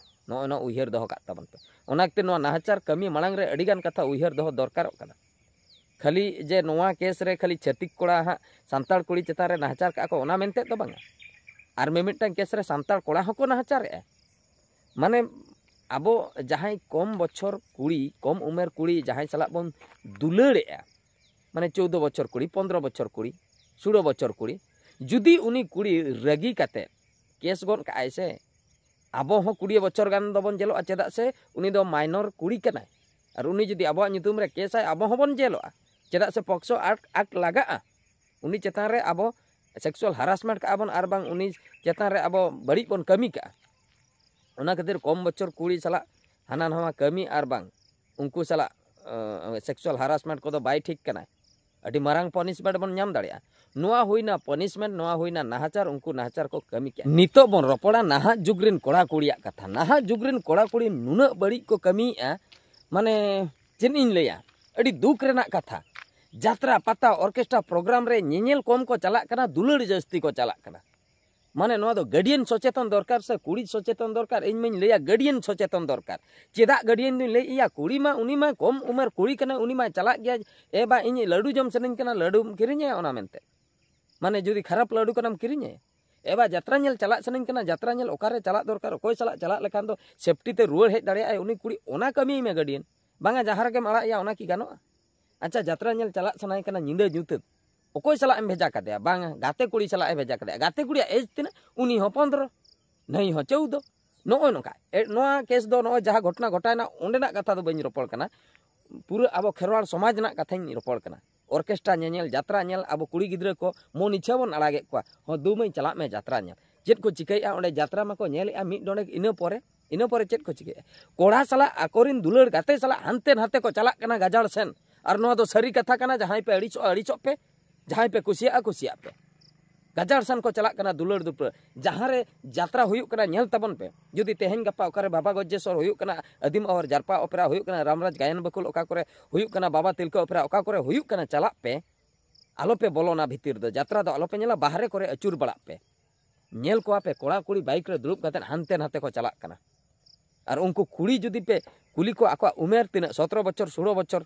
ᱱᱚᱜᱼᱚᱭ ᱱᱚᱣᱟ ᱩᱭᱦᱟᱹᱨ ᱫᱚᱦᱚ ᱠᱟᱜ ᱛᱟᱵᱚᱱ ᱯᱮ᱾ ᱚᱱᱟ ᱠᱷᱟᱹᱛᱤᱨ ᱱᱚᱣᱟ ᱱᱟᱦᱟᱪᱟᱨ ᱠᱟᱹᱢᱤ ᱢᱟᱲᱟᱝ ᱨᱮ ᱟᱹᱰᱤ ᱜᱟᱱ ᱠᱟᱛᱷᱟ ᱩᱭᱦᱟᱹᱨ ᱫᱚᱦᱚ ᱫᱚᱨᱠᱟᱨᱚᱜ ᱠᱟᱱᱟ᱾ ᱠᱷᱟᱹᱞᱤ ᱡᱮ ᱱᱚᱣᱟ ᱠᱮᱥ ᱨᱮ ᱠᱷᱟᱹᱞᱤ ᱪᱷᱟᱹᱛᱤᱠ ᱠᱚᱲᱟ ᱦᱟᱸᱜ ᱥᱟᱱᱛᱟᱲ ᱠᱩᱲᱤ ᱪᱮᱛᱟᱱ ᱨᱮ ᱱᱟᱦᱟᱪᱟᱨ ᱠᱟᱜᱼᱟ ᱠᱚ, ᱚᱱᱟ ᱢᱮᱱᱛᱮ ᱫᱚ ᱵᱟᱝᱟ᱾ ᱟᱨ ᱢᱤᱢᱤᱫᱴᱟᱝ ᱠᱮᱥ ᱨᱮ ᱥᱟᱱᱛᱟᱲ ᱠᱚᱲᱟ ᱦᱚᱸᱠᱚ ᱱᱟᱦᱟᱪᱟᱨᱮᱜᱼᱟ᱾ ᱢᱟᱱᱮ ᱟᱵᱚ ᱡᱟᱦᱟᱸᱭ ᱠᱚᱢ ᱵᱚᱪᱷᱚᱨ ᱠᱩᱲᱤ, ᱠᱚᱢ ᱩᱢᱮᱨ ᱠᱩᱲᱤ ᱡᱟᱦᱟᱸᱭ ᱥᱟᱞᱟᱜ ᱵᱚᱱ ᱫᱩᱞᱟᱹᱲᱮᱜᱼᱟ, ᱢᱟᱱᱮ ᱪᱳᱫᱽᱫᱳ ᱵᱚᱪᱷᱚᱨ ᱠᱩᱲᱤ, ᱯᱚᱱᱫᱽᱨᱚ ᱵᱚᱪᱷᱚᱨ ᱠᱩᱲᱤ, ᱥᱳᱞᱳ ᱵᱚᱪᱷᱚᱨ ᱠᱩᱲᱤ, ᱡᱩᱫᱤ ᱩᱱᱤ ᱠᱩᱲᱤ ᱨᱟᱹᱜᱤ ᱠᱟᱛᱮ ᱠᱮᱥ ᱜᱚᱫ ᱠᱟᱜᱼᱟᱭ ᱥᱮ, ᱟᱵᱚ ᱦᱚᱸ ᱠᱩᱲᱤ ᱵᱚᱪᱷᱚᱨ ᱜᱟᱱ ᱫᱚᱵᱚᱱ ᱡᱮᱞᱚᱜᱼᱟ, ᱪᱮᱫᱟᱜ ᱥᱮ ᱩᱱᱤ ᱫᱚ ᱢᱟᱭᱱᱚᱨ ᱠᱩᱲᱤ ᱠᱟᱱᱟᱭ᱾ ᱟᱨ ᱩᱱᱤ ᱡᱩᱫᱤ ᱟᱵᱚᱣᱟᱜ ᱧᱩᱛᱩᱢ ᱨᱮ ᱠᱮᱥᱟᱭ, ᱟᱵᱚ ᱦᱚᱸᱵᱚᱱ ᱡᱮᱞᱚᱜᱼᱟ, ᱪᱮᱫᱟᱜ ᱥᱮ ᱯᱚᱠᱥᱚ ᱟᱠᱴ, ᱟᱠᱴ ᱞᱟᱜᱟᱜᱼᱟ᱾ ᱩᱱᱤ ᱪᱮᱛᱟᱱ ᱨᱮ ᱟᱵᱚ ᱥᱮᱠᱥᱩᱣᱟᱞ ᱦᱟᱨᱟᱥᱢᱮᱱᱴ ᱠᱟᱜᱼᱟ ᱵᱚᱱ, ᱟᱨ ᱵᱟᱝ ᱩᱱᱤ ᱪᱮᱛᱟᱱ ᱨᱮ ᱟᱵᱚ ᱵᱟᱹᱲᱤᱡ ᱵᱚᱱ ᱠᱟᱹᱢᱤ ᱠᱟᱜᱼᱟ᱾ ᱚᱱᱟ ᱠᱷᱟᱹᱛᱤᱨ ᱠᱚᱢ ᱵᱚᱪᱷᱚᱨ ᱠᱩᱲᱤ ᱥᱟᱞᱟᱜ ᱦᱟᱱᱟ ᱱᱟᱣᱟ ᱠᱟᱹᱢᱤ ᱟᱨ ᱵᱟᱝ ᱩᱱᱠᱩ ᱥᱟᱞᱟᱜ ᱥᱮᱠᱥᱩᱣᱟᱞ ᱦᱟᱨᱟᱥᱢᱮᱱᱴ ᱠᱚᱫᱚ ᱵᱟᱭ ᱴᱷᱤᱠ ᱠᱟᱱᱟ᱾ ᱟᱹᱰᱤ ᱢᱟᱨᱟᱝ ᱯᱟᱱᱤᱥᱢᱮᱱᱴ ᱵᱚᱱ ᱧᱟᱢ ᱫᱟᱲᱮᱭᱟᱜᱼᱟ᱾ ᱱᱚᱣᱟ ᱦᱩᱭᱱᱟ ᱯᱟᱱᱤᱥᱢᱮᱱᱴ, ᱱᱚᱣᱟ ᱦᱩᱭᱱᱟ ᱱᱟᱦᱟᱪᱟᱨ, ᱩᱱᱠᱩ ᱱᱟᱦᱟᱪᱟᱨ ᱠᱚ ᱠᱟᱹᱢᱤ ᱠᱮᱜᱼᱟ᱾ ᱱᱤᱛᱚᱜ ᱵᱚᱱ ᱨᱚᱯᱚᱲᱟ ᱱᱟᱦᱟᱜ ᱡᱩᱜᱽ ᱨᱮᱱ ᱠᱚᱲᱟ ᱠᱩᱲᱤᱭᱟᱜ ᱠᱟᱛᱷᱟ᱾ ᱱᱟᱦᱟᱜ ᱡᱩᱜᱽ ᱨᱮᱱ ᱠᱚᱲᱟ ᱠᱩᱲᱤ ᱱᱩᱱᱟᱹᱜ ᱵᱟᱹᱲᱤᱡ ᱠᱚ ᱠᱟᱹᱢᱤᱭᱮᱜᱼᱟ, ᱢᱟᱱᱮ ᱪᱮᱫ ᱤᱧ ᱞᱟᱹᱭᱟ, ᱟᱹᱰᱤ ᱫᱩᱠ ᱨᱮᱱᱟᱜ ᱠᱟᱛᱷᱟ᱾ ᱡᱟᱛᱨᱟ, ᱯᱟᱛᱟ, ᱚᱨᱠᱮᱥᱴᱨᱟ ᱯᱨᱳᱜᱨᱟᱢ ᱨᱮ ᱧᱮᱧᱮᱞ ᱠᱚᱢ ᱠᱚ ᱪᱟᱞᱟᱜ ᱠᱟᱱᱟ, ᱫᱩᱞᱟᱹᱲ ᱡᱟᱹᱥᱛᱤ ᱠᱚ ᱪᱟᱞᱟᱜ ᱠᱟᱱᱟ᱾ ᱢᱟᱱᱮ ᱱᱚᱣᱟ ᱫᱚ ᱜᱟᱨᱰᱤᱭᱟᱱ ᱥᱚᱪᱮᱛᱚᱱ ᱫᱚᱨᱠᱟᱨ ᱥᱮ ᱠᱩᱲᱤ ᱥᱚᱪᱮᱛᱚᱱ ᱫᱚᱨᱠᱟᱨ? ᱤᱧ ᱢᱟᱧ ᱞᱟᱹᱭᱟ ᱜᱟᱨᱰᱤᱭᱟᱱ ᱥᱚᱪᱮᱛᱚᱱ ᱫᱚᱨᱠᱟᱨ᱾ ᱪᱮᱫᱟᱜ ᱜᱟᱨᱰᱤᱭᱟᱱ ᱫᱩᱧ ᱞᱟᱹᱭᱮᱫᱼᱟ? ᱠᱩᱲᱤ ᱢᱟ, ᱩᱱᱤ ᱢᱟ ᱠᱚᱢ ᱩᱢᱮᱨ ᱠᱩᱲᱤ ᱠᱟᱱᱟᱭ, ᱩᱱᱤ ᱢᱟᱭ ᱪᱟᱞᱟᱜ ᱜᱮᱭᱟ᱾ "ᱮ ᱵᱟ, ᱤᱧ ᱞᱟᱹᱰᱩ ᱡᱚᱢ ᱥᱟᱱᱟᱧ ᱠᱟᱱᱟ, ᱞᱟᱹᱰᱩᱢ ᱠᱤᱨᱤᱧᱟᱭᱟ?" ᱚᱱᱟ ᱢᱮᱱᱛᱮ, ᱢᱟᱱᱮ ᱡᱩᱫᱤ ᱠᱷᱟᱨᱟᱯ ᱞᱟᱹᱰᱩ ᱠᱟᱱᱟᱢ, ᱠᱤᱨᱤᱧᱟᱭᱟ? "ᱮ ᱵᱟ, ᱡᱟᱛᱨᱟ ᱧᱮᱞ ᱪᱟᱞᱟᱜ ᱥᱟᱱᱟᱧ ᱠᱟᱱᱟ, ᱡᱟᱛᱨᱟ ᱧᱮᱞ ᱚᱠᱟᱨᱮ ᱪᱟᱞᱟᱜ ᱫᱚᱨᱠᱟᱨ, ᱚᱠᱚᱭ ᱥᱟᱞᱟᱜ ᱪᱟᱞᱟᱜ ᱞᱮᱠᱷᱟᱱ ᱫᱚ ᱥᱮᱯᱴᱤ ᱛᱮ ᱨᱩᱣᱟᱹᱲ ᱦᱮᱡ ᱫᱟᱲᱮᱭᱟᱜᱼᱟᱭ ᱩᱱᱤ ᱠᱩᱲᱤ?" ᱚᱱᱟ ᱠᱟᱹᱢᱤᱭ ᱢᱮ ᱜᱟᱨᱰᱤᱭᱟᱱ᱾ ᱵᱟᱝᱟ, ᱡᱟᱦᱟᱸ ᱨᱮᱜᱮᱢ ᱟᱲᱟᱜ ᱮᱭᱟ, ᱚᱱᱟ ᱠᱤ ᱜᱟᱱᱚᱜᱼᱟ? ᱟᱪᱪᱷᱟ, ᱡᱟᱛᱨᱟ ᱧᱮᱞ ᱪᱟᱞᱟᱜ ᱥᱟᱱᱟᱭᱮ ᱠᱟᱱᱟ ᱧᱤᱫᱟᱹ ᱧᱩᱛᱟᱹᱛ, ᱚᱠᱚᱭ ᱥᱟᱞᱟᱜ ᱮᱢ ᱵᱷᱮᱡᱟ ᱠᱟᱫᱮᱭᱟ? ᱵᱟᱝᱟ, ᱜᱟᱛᱮ ᱠᱩᱲᱤ ᱥᱟᱞᱟᱜ ᱮ ᱵᱷᱮᱡᱟ ᱠᱟᱫᱮᱭᱟ᱾ ᱜᱟᱛᱮ ᱠᱩᱲᱤᱭᱟᱜ ᱮᱡᱽ ᱛᱤᱱᱟᱹᱜ? ᱩᱱᱤ ᱦᱚᱸ ᱯᱚᱱᱫᱽᱨᱚ, ᱱᱟᱹᱭ ᱦᱚᱸ ᱪᱳᱫᱽᱫᱳ᱾ ᱱᱚᱜᱼᱚᱭ ᱱᱚᱝᱠᱟ᱾ ᱮ, ᱱᱚᱣᱟ ᱠᱮᱥ ᱫᱚ ᱱᱚᱜᱼᱚᱭ ᱡᱟᱦᱟᱸ ᱜᱷᱚᱴᱚᱱᱟ ᱜᱷᱚᱴᱟᱣᱮᱱᱟ, ᱚᱸᱰᱮᱱᱟᱜ ᱠᱟᱛᱷᱟ ᱫᱚ ᱵᱟᱹᱧ ᱨᱚᱯᱚᱲ ᱠᱟᱱᱟ᱾ ᱯᱩᱨᱟᱹ ᱟᱵᱚ ᱠᱷᱮᱨᱣᱟᱲ ᱥᱚᱢᱟᱡᱽ ᱨᱮᱱᱟᱜ ᱠᱟᱛᱷᱟᱧ ᱨᱚᱯᱚᱲ ᱠᱟᱱᱟ᱾ ᱚᱨᱠᱮᱥᱴᱨᱟ ᱧᱮᱧᱮᱞ, ᱡᱟᱛᱨᱟ ᱧᱮᱞ, ᱟᱵᱚ ᱠᱩᱲᱤ ᱜᱤᱫᱽᱨᱟᱹ ᱠᱚ ᱢᱚᱱ ᱤᱪᱪᱷᱟᱹ ᱵᱚᱱ ᱟᱲᱟᱜᱮᱫ ᱠᱚᱣᱟ᱾ "ᱦᱚᱸ, ᱫᱩ ᱢᱟᱹᱭ, ᱪᱟᱞᱟᱜ ᱢᱮ ᱡᱟᱛᱨᱟ ᱧᱮᱞ᱾" ᱪᱮᱫ ᱠᱚ ᱪᱤᱠᱟᱹᱭᱮᱫᱼᱟ ᱚᱸᱰᱮ? ᱡᱟᱛᱨᱟ ᱢᱟᱠᱚ ᱧᱮᱞᱮᱫᱼᱟ ᱢᱤᱫ ᱰᱚᱸᱰᱮᱠ, ᱤᱱᱟᱹ ᱯᱚᱨᱮ, ᱤᱱᱟᱹ ᱯᱚᱨᱮ ᱪᱮᱫ ᱠᱚ ᱪᱤᱠᱟᱹᱭᱮᱫᱼᱟ? ᱠᱚᱲᱟ ᱥᱟᱞᱟᱜ, ᱟᱠᱚᱨᱮᱱ ᱫᱩᱞᱟᱹᱲ ᱜᱟᱛᱮ ᱥᱟᱞᱟᱜ ᱦᱟᱱᱛᱮ ᱱᱟᱛᱮ ᱠᱚ ᱪᱟᱞᱟᱜ ᱠᱟᱱᱟ ᱜᱟᱡᱟᱲ ᱥᱮᱱ᱾ ᱟᱨ ᱱᱚᱣᱟ ᱫᱚ ᱥᱟᱹᱨᱤ ᱠᱟᱛᱷᱟ ᱠᱟᱱᱟ, ᱡᱟᱦᱟᱸᱭ ᱯᱮ ᱟᱹᱲᱤᱥᱚᱜᱼᱟ, ᱟᱹᱲᱤᱥᱚᱜ ᱯᱮ, ᱡᱟᱦᱟᱸᱭ ᱯᱮ ᱠᱩᱥᱤᱭᱟᱜᱼᱟ, ᱠᱩᱥᱤᱭᱟᱜ ᱯᱮ᱾ ᱜᱟᱡᱟᱲ ᱥᱮᱱ ᱠᱚ ᱪᱟᱞᱟᱜ ᱠᱟᱱᱟ ᱫᱩᱞᱟᱹᱲ ᱫᱩᱯᱞᱟᱹᱲ᱾ ᱡᱟᱦᱟᱸ ᱨᱮ ᱡᱟᱛᱨᱟ ᱦᱩᱭᱩᱜ ᱠᱟᱱᱟ, ᱧᱮᱞ ᱛᱟᱵᱚᱱ ᱯᱮ᱾ ᱡᱩᱫᱤ ᱛᱮᱦᱮᱧ ᱜᱟᱯᱟ ᱚᱠᱟᱨᱮ ᱵᱟᱵᱟ ᱜᱚᱡᱽᱡᱮᱥᱚᱨ ᱦᱩᱭᱩᱜ ᱠᱟᱱᱟ, ᱟᱹᱫᱤᱢ ᱟᱣᱟᱨ ᱡᱟᱨᱯᱟ ᱚᱯᱮᱨᱟ ᱦᱩᱭᱩᱜ ᱠᱟᱱᱟ, ᱨᱟᱢᱨᱟᱡᱽ ᱜᱟᱭᱟᱱ ᱵᱟᱹᱠᱩᱞ ᱚᱠᱟ ᱠᱚᱨᱮ ᱦᱩᱭᱩᱜ ᱠᱟᱱᱟ, ᱵᱟᱵᱟ ᱛᱤᱞᱠᱟᱹ ᱚᱯᱮᱨᱟ ᱚᱠᱟ ᱠᱚᱨᱮ ᱦᱩᱭᱩᱜ ᱠᱟᱱᱟ, ᱪᱟᱞᱟᱜ ᱯᱮ᱾ ᱟᱞᱚ ᱯᱮ ᱵᱚᱞᱚᱱᱟ ᱵᱷᱤᱛᱤᱨ ᱫᱚ, ᱡᱟᱛᱨᱟ ᱫᱚ ᱟᱞᱚ ᱯᱮ ᱧᱮᱞᱟ, ᱵᱟᱦᱨᱮ ᱠᱚᱨᱮ ᱟᱹᱪᱩᱨ ᱵᱟᱲᱟᱜ ᱯᱮ᱾ ᱧᱮᱞ ᱠᱚᱣᱟ ᱯᱮ ᱠᱚᱲᱟ ᱠᱩᱲᱤ ᱵᱟᱭᱤᱠ ᱨᱮ ᱫᱩᱲᱩᱵ ᱠᱟᱛᱮ ᱦᱟᱱᱛᱮ ᱱᱟᱛᱮ ᱠᱚ ᱪᱟᱞᱟᱜ ᱠᱟᱱᱟ᱾ ᱟᱨ ᱩᱱᱠᱩ ᱠᱩᱲᱤ ᱡᱩᱫᱤ ᱯᱮ ᱠᱩᱞᱤ ᱠᱚᱣᱟ, ᱟᱠᱚᱣᱟᱜ ᱩᱢᱮᱨ ᱛᱤᱱᱟᱹᱜ, ᱥᱚᱛᱨᱚ ᱵᱚᱪᱷᱚᱨ, ᱥᱳᱞᱳ ᱵᱚᱪᱷᱚᱨ,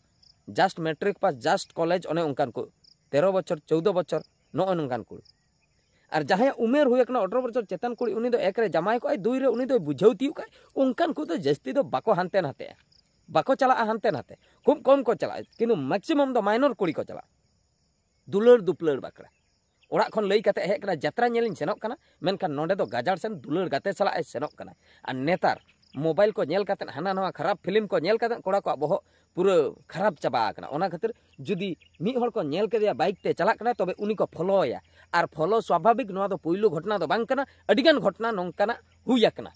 just matric pass, just college, ᱚᱱᱮ ᱚᱱᱠᱟᱱ ᱠᱚ, ᱛᱮᱨᱚ ᱵᱚᱪᱷᱚᱨ, ᱪᱳᱣᱫᱚ ᱵᱚᱪᱷᱚᱨ, ᱱᱚᱜᱼᱚ ᱱᱚᱝᱠᱟᱱ ᱠᱩᱲᱤ᱾ ᱟᱨ ᱡᱟᱦᱟᱸᱭᱟᱜ ᱩᱢᱮᱨ ᱦᱩᱭ ᱟᱠᱟᱱᱟ ᱟᱴᱷᱨᱚ ᱵᱚᱪᱷᱚᱨ ᱪᱮᱛᱟᱱ ᱠᱩᱲᱤ, ᱩᱱᱤ ᱫᱚ ᱮᱠ ᱨᱮ ᱡᱟᱢᱟᱭ ᱠᱚᱜᱼᱟᱭ, ᱫᱩᱭ ᱨᱮ ᱩᱱᱤ ᱫᱚᱭ ᱵᱩᱡᱷᱟᱹᱣ ᱛᱤᱭᱳᱜ ᱠᱟᱜᱼᱟᱭ᱾ ᱚᱱᱠᱟᱱ ᱠᱚᱫᱚ ᱡᱟᱹᱥᱛᱤ ᱫᱚ ᱵᱟᱠᱚ ᱦᱟᱱᱛᱮ ᱱᱟᱛᱮᱜᱼᱟ, ᱵᱟᱠᱚ ᱪᱟᱞᱟᱜᱼᱟ ᱦᱟᱱᱛᱮ ᱱᱟᱛᱮ, ᱠᱷᱩᱵ ᱠᱚᱢ ᱠᱚ ᱪᱟᱞᱟᱜᱼᱟ, ᱠᱤᱱᱛᱩ maximum ᱫᱚ minor ᱠᱩᱲᱤ ᱠᱚ ᱪᱟᱞᱟᱜᱼᱟ᱾ ᱫᱩᱞᱟᱹᱲ ᱫᱩᱯᱞᱟᱹᱲ ᱵᱟᱠᱷᱨᱟ᱾ ᱚᱲᱟᱜ ᱠᱷᱚᱱ ᱞᱟᱹᱭ ᱠᱟᱛᱮ ᱦᱮᱡ ᱠᱟᱱᱟ, ᱡᱟᱛᱨᱟ ᱧᱮᱞᱤᱧ ᱥᱮᱱᱚᱜ ᱠᱟᱱᱟ, ᱢᱮᱱᱠᱷᱟᱱ ᱱᱚᱸᱰᱮ ᱫᱚ ᱜᱟᱡᱟᱲ ᱥᱮᱱ ᱫᱩᱞᱟᱹᱲ ᱜᱟᱛᱮ ᱥᱟᱞᱟᱜ ᱮ ᱥᱮᱱᱚᱜ ᱠᱟᱱᱟ᱾ ᱟᱨ ᱱᱮᱛᱟᱨ ᱢᱳᱵᱟᱭᱤᱞ ᱠᱚ ᱧᱮᱞ ᱠᱟᱛᱮ, ᱦᱟᱱᱟ ᱱᱟᱣᱟ ᱠᱷᱟᱨᱟᱯ ᱯᱷᱤᱞᱢ ᱠᱚ ᱧᱮᱞ ᱠᱟᱛᱮ ᱠᱚᱲᱟ ᱠᱚᱣᱟᱜ ᱵᱚᱦᱚᱜ ᱯᱩᱨᱟᱹ ᱠᱷᱟᱨᱟᱯ ᱪᱟᱵᱟ ᱟᱠᱟᱱᱟ᱾ ᱚᱱᱟ ᱠᱷᱟᱹᱛᱤᱨ ᱡᱩᱫᱤ ᱢᱤᱫ ᱦᱚᱲ ᱠᱚ ᱧᱮᱞ ᱠᱮᱫᱮᱭᱟ ᱵᱟᱭᱤᱠ ᱛᱮ ᱪᱟᱞᱟᱜ ᱠᱟᱱᱟᱭ, ᱛᱚᱵᱮ ᱩᱱᱤ ᱠᱚ ᱯᱷᱚᱞᱳᱭᱟ᱾ ᱟᱨ ᱯᱷᱚᱞᱳ ᱥᱣᱟᱵᱷᱟᱵᱤᱠ, ᱱᱚᱣᱟ ᱫᱚ ᱯᱩᱭᱞᱩ ᱜᱷᱚᱴᱚᱱᱟ ᱫᱚ ᱵᱟᱝ ᱠᱟᱱᱟ, ᱟᱹᱰᱤᱜᱟᱱ ᱜᱷᱚᱴᱚᱱᱟ ᱱᱚᱝᱠᱟᱱᱟᱜ ᱦᱩᱭ ᱟᱠᱟᱱᱟ᱾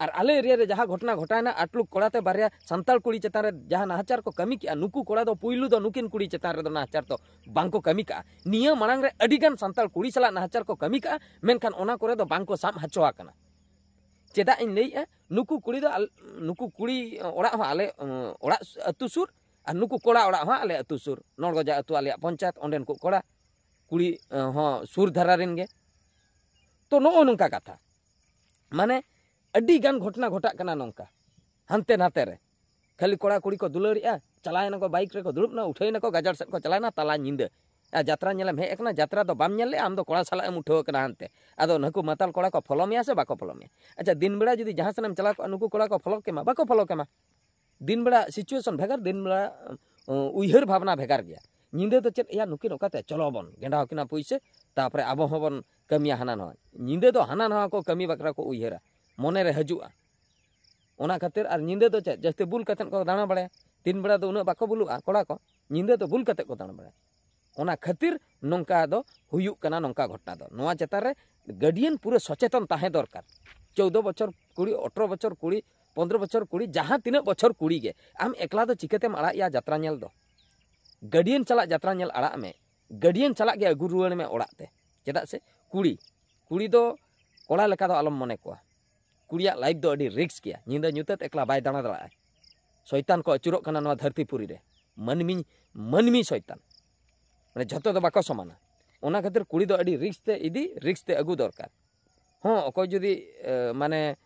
ᱟᱨ ᱟᱞᱮ ᱮᱨᱤᱭᱟ ᱨᱮ ᱡᱟᱦᱟᱸ ᱜᱷᱚᱴᱚᱱᱟ ᱜᱷᱚᱴᱟᱣᱮᱱᱟ, ᱟᱴᱞᱩᱠ ᱠᱚᱲᱟ ᱛᱮ ᱵᱟᱨᱭᱟ ᱥᱟᱱᱛᱟᱲ ᱠᱩᱲᱤ ᱪᱮᱛᱟᱱ ᱨᱮ ᱡᱟᱦᱟᱸ ᱱᱟᱦᱟᱪᱟᱨ ᱠᱚ ᱠᱟᱹᱢᱤ ᱠᱮᱜᱼᱟ, ᱱᱩᱠᱩ ᱠᱚᱲᱟ ᱫᱚ ᱯᱩᱭᱞᱩ ᱫᱚ ᱱᱩᱠᱤᱱ ᱠᱩᱲᱤ ᱪᱮᱛᱟᱱ ᱨᱮᱫᱚ ᱱᱟᱦᱟᱪᱟᱨ ᱫᱚ ᱵᱟᱝ ᱠᱚ ᱠᱟᱹᱢᱤ ᱠᱟᱜᱼᱟ᱾ ᱱᱤᱭᱟᱹ ᱢᱟᱲᱟᱝ ᱨᱮ ᱟᱹᱰᱤ ᱜᱟᱱ ᱥᱟᱱᱛᱟᱲ ᱠᱩᱲᱤ ᱥᱟᱞᱟᱜ ᱱᱟᱦᱟᱪᱟᱨ ᱠᱚ ᱠᱟᱹᱢᱤ ᱠᱟᱜᱼᱟ, ᱢᱮᱱᱠᱷᱟᱱ ᱚᱱᱟ ᱠᱚᱨᱮ ᱫᱚ ᱵᱟᱝ ᱠᱚ ᱥᱟᱵ ᱦᱚᱪᱚ ᱟᱠᱟᱱᱟ᱾ ᱪᱮᱫᱟᱜ ᱤᱧ ᱞᱟᱹᱭᱮᱜᱼᱟ, ᱱᱩᱠᱩ ᱠᱩᱲᱤ ᱫᱚ ᱟᱞ-, ᱱᱩᱠᱩ ᱠᱩᱲᱤ ᱚᱲᱟᱜ ᱦᱚᱸ ᱟᱞᱮ, ᱚᱲᱟᱜ ᱟᱹᱛᱩ ᱥᱩᱨ, ᱟᱨ ᱱᱩᱠᱩ ᱠᱚᱲᱟ ᱚᱲᱟᱜ ᱦᱚᱸ ᱟᱞᱮ ᱟᱹᱛᱩ ᱥᱩᱨ, ᱱᱚᱲᱜᱚᱡᱟ ᱟᱹᱛᱩ ᱟᱞᱮᱭᱟᱜ ᱯᱚᱧᱪᱟᱭᱮᱛ, ᱚᱸᱰᱮᱱ ᱠᱚ ᱠᱚᱲᱟ ᱠᱩᱲᱤ ᱦᱚᱸ ᱥᱩᱨ ᱫᱷᱟᱨᱟ ᱨᱮᱱ ᱜᱮ᱾ ᱛᱚ ᱱᱚᱜᱼᱚ ᱱᱚᱝᱠᱟ ᱠᱟᱛᱷᱟ, ᱢᱟᱱᱮ ᱟᱹᱰᱤ ᱜᱟᱱ ᱜᱷᱚᱴᱚᱱᱟ ᱜᱷᱚᱴᱟᱜ ᱠᱟᱱᱟ ᱱᱚᱝᱠᱟ ᱦᱟᱱᱛᱮ ᱱᱟᱛᱮ ᱨᱮ᱾ ᱠᱷᱟᱹᱞᱤ ᱠᱚᱲᱟ ᱠᱩᱲᱤ ᱠᱚ ᱫᱩᱞᱟᱹᱲᱮᱜᱼᱟ, ᱪᱟᱞᱟᱣᱮᱱᱟ ᱠᱚ ᱵᱟᱭᱤᱠ ᱨᱮᱠᱚ ᱫᱩᱲᱩᱵ ᱮᱱᱟ, ᱩᱴᱷᱟᱹᱣᱮᱱᱟ ᱠᱚ, ᱜᱟᱡᱟᱲ ᱥᱮᱫ ᱠᱚ ᱪᱟᱞᱟᱣᱮᱱᱟ ᱛᱟᱞᱟ ᱧᱤᱫᱟᱹ᱾ ᱟᱨ ᱡᱟᱛᱨᱟ ᱧᱮᱞᱮᱢ ᱦᱮᱡ ᱟᱠᱟᱱᱟ, ᱡᱟᱛᱨᱟ ᱫᱚ ᱵᱟᱢ ᱧᱮᱞ ᱞᱮᱜᱼᱟ, ᱟᱢ ᱫᱚ ᱠᱚᱲᱟ ᱥᱟᱞᱟᱜ ᱮᱢ ᱩᱴᱷᱟᱹᱣ ᱟᱠᱟᱱᱟ ᱦᱟᱱᱛᱮ᱾ ᱟᱫᱚ ᱱᱩᱠᱩ ᱢᱟᱛᱟᱞ ᱠᱚᱲᱟ ᱠᱚ ᱯᱷᱚᱞᱳ ᱢᱮᱭᱟ ᱥᱮ ᱵᱟᱠᱚ ᱯᱷᱚᱞᱳ ᱢᱮᱭᱟ? ᱟᱪᱪᱷᱟ, ᱫᱤᱱ ᱵᱮᱲᱟ ᱡᱩᱫᱤ ᱡᱟᱦᱟᱸ ᱥᱮᱱ ᱮᱢ ᱪᱟᱞᱟᱣ ᱠᱚᱜᱼᱟ, ᱱᱩᱠᱩ ᱠᱚᱲᱟ ᱠᱚ ᱯᱷᱚᱞᱳ ᱠᱮᱢᱟ, ᱵᱟᱠᱚ ᱯᱷᱚᱞᱳ ᱠᱮᱢᱟ᱾ ᱫᱤᱱ ᱵᱮᱲᱟ situation ᱵᱷᱮᱜᱟᱨ, ᱫᱤᱱ ᱵᱮᱲᱟ, ᱩ, ᱩᱭᱦᱟᱹᱨ ᱵᱷᱟᱵᱽᱱᱟ ᱵᱷᱮᱜᱟᱨ ᱜᱮᱭᱟ᱾ ᱧᱤᱫᱟᱹ ᱫᱚ ᱪᱮᱫ ᱭᱟ, ᱱᱩᱠᱤᱱ ᱚᱠᱟᱛᱮ, ᱪᱚᱞᱚ ᱵᱚᱱ ᱜᱮᱸᱰᱟᱣ ᱠᱤᱱᱟ ᱯᱩᱭᱥᱟᱹ, ᱛᱟᱨᱯᱚᱨᱮ ᱟᱵᱚ ᱦᱚᱸᱵᱚᱱ ᱠᱟᱹᱢᱤᱭᱟ ᱦᱟᱱᱟ ᱱᱚᱣᱟ᱾ ᱧᱤᱫᱟᱹ ᱫᱚ ᱦᱟᱱᱟ ᱱᱚᱣᱟ ᱠᱚ ᱠᱟᱹᱢᱤ ᱵᱟᱠᱷᱨᱟ ᱠᱚ ᱩᱭᱦᱟᱹᱨᱟ, ᱢᱚᱱᱮ ᱨᱮ ᱦᱤᱡᱩᱜᱼᱟ᱾ ᱚᱱᱟ ᱠᱷᱟᱹᱛᱤᱨ ᱟᱨ ᱧᱤᱫᱟᱹ ᱫᱚ ᱪᱮᱫ, ᱡᱟᱹᱥᱛᱤ ᱵᱩᱞ ᱠᱟᱛᱮᱫ ᱠᱚ ᱫᱟᱬᱟ ᱵᱟᱲᱟᱭᱟ᱾ ᱫᱤᱱ ᱵᱮᱲᱟ ᱫᱚ ᱩᱱᱟᱹᱜ ᱵᱟᱠᱚ ᱵᱩᱞᱩᱜᱼᱟ ᱠᱚᱲᱟ ᱠᱚ, ᱧᱤᱫᱟᱹ ᱫᱚ ᱵᱩᱞ ᱠᱟᱛᱮᱫ ᱠᱚ ᱫᱟᱬᱟ ᱵᱟᱲᱟᱭᱟ᱾ ᱚᱱᱟ ᱠᱷᱟᱹᱛᱤᱨ ᱱᱚᱝᱠᱟ ᱫᱚ ᱦᱩᱭᱩᱜ ᱠᱟᱱᱟ, ᱱᱚᱝᱠᱟ ᱜᱷᱚᱴᱚᱱᱟ ᱫᱚ᱾ ᱱᱚᱣᱟ ᱪᱮᱛᱟᱱ ᱨᱮ ᱜᱟᱨᱰᱤᱭᱟᱱ ᱯᱩᱨᱟᱹ ᱥᱚᱪᱮᱛᱚᱱ ᱛᱟᱦᱮᱸ ᱫᱚᱨᱠᱟᱨ᱾ ᱪᱳᱣᱫᱚ ᱵᱚᱪᱷᱚᱨ ᱠᱩᱲᱤ, ᱟᱴᱷᱨᱚ ᱵᱚᱪᱷᱚᱨ ᱠᱩᱲᱤ, ᱯᱚᱱᱫᱽᱨᱚ ᱵᱚᱪᱷᱚᱨ ᱠᱩᱲᱤ, ᱡᱟᱦᱟᱸ ᱛᱤᱱᱟᱹᱜ ᱵᱚᱪᱷᱚᱨ ᱠᱩᱲᱤ ᱜᱮ, ᱟᱢ ᱮᱠᱞᱟ ᱫᱚ ᱪᱤᱠᱟᱹᱛᱮᱢ ᱟᱲᱟᱜ ᱮᱭᱟ ᱡᱟᱛᱨᱟ ᱧᱮᱞ ᱫᱚ? ᱜᱟᱹᱰᱤᱭᱟᱱ ᱪᱟᱞᱟᱜ ᱡᱟᱛᱨᱟ ᱧᱮᱞ ᱟᱲᱟᱜ ᱢᱮ, ᱜᱟᱹᱰᱤᱭᱟᱱ ᱪᱟᱞᱟᱜ ᱜᱮ ᱟᱹᱜᱩ ᱨᱩᱣᱟᱹᱲ ᱢᱮ ᱚᱲᱟᱜ ᱛᱮ᱾ ᱪᱮᱫᱟᱜ ᱥᱮ ᱠᱩᱲᱤ, ᱠᱩᱲᱤ ᱫᱚ ᱠᱚᱲᱟ ᱞᱮᱠᱟ ᱫᱚ ᱟᱞᱚᱢ ᱢᱚᱱᱮ ᱠᱚᱣᱟ᱾ ᱠᱩᱲᱤᱭᱟᱜ ᱞᱟᱭᱤᱯᱷ ᱫᱚ ᱟᱹᱰᱤ ᱨᱤᱠᱥ ᱜᱮᱭᱟ᱾ ᱧᱤᱫᱟᱹ ᱧᱩᱛᱟᱹᱛ ᱮᱠᱞᱟ ᱵᱟᱭ ᱫᱟᱬᱟ ᱫᱟᱲᱮᱭᱟᱜᱼᱟ᱾ ᱥᱚᱭᱛᱟᱱ ᱠᱚ ᱟᱹᱪᱩᱨᱚᱜ ᱠᱟᱱᱟ ᱱᱚᱣᱟ ᱫᱷᱟᱹᱨᱛᱤ ᱯᱩᱨᱤ ᱨᱮ᱾ ᱢᱟᱹᱱᱢᱤ, ᱢᱟᱹᱱᱢᱤ ᱥᱚᱭᱛᱟᱱ᱾ ᱢᱟᱱᱮ ᱡᱷᱚᱛᱚ ᱫᱚ ᱵᱟᱠᱚ ᱥᱚᱢᱟᱱᱟ᱾ ᱚᱱᱟ ᱠᱷᱟᱹᱛᱤᱨ ᱠᱩᱲᱤ ᱫᱚ ᱟᱹᱰᱤ ᱨᱤᱠᱥ ᱛᱮ ᱤᱫᱤ, ᱨᱤᱠᱥ ᱛᱮ ᱟᱹᱜᱩ ᱫᱚᱨᱠᱟᱨ᱾ ᱦᱚᱸ, ᱚᱠᱚᱭ ᱡᱩᱫᱤ, ᱮ, ᱢᱟᱱᱮ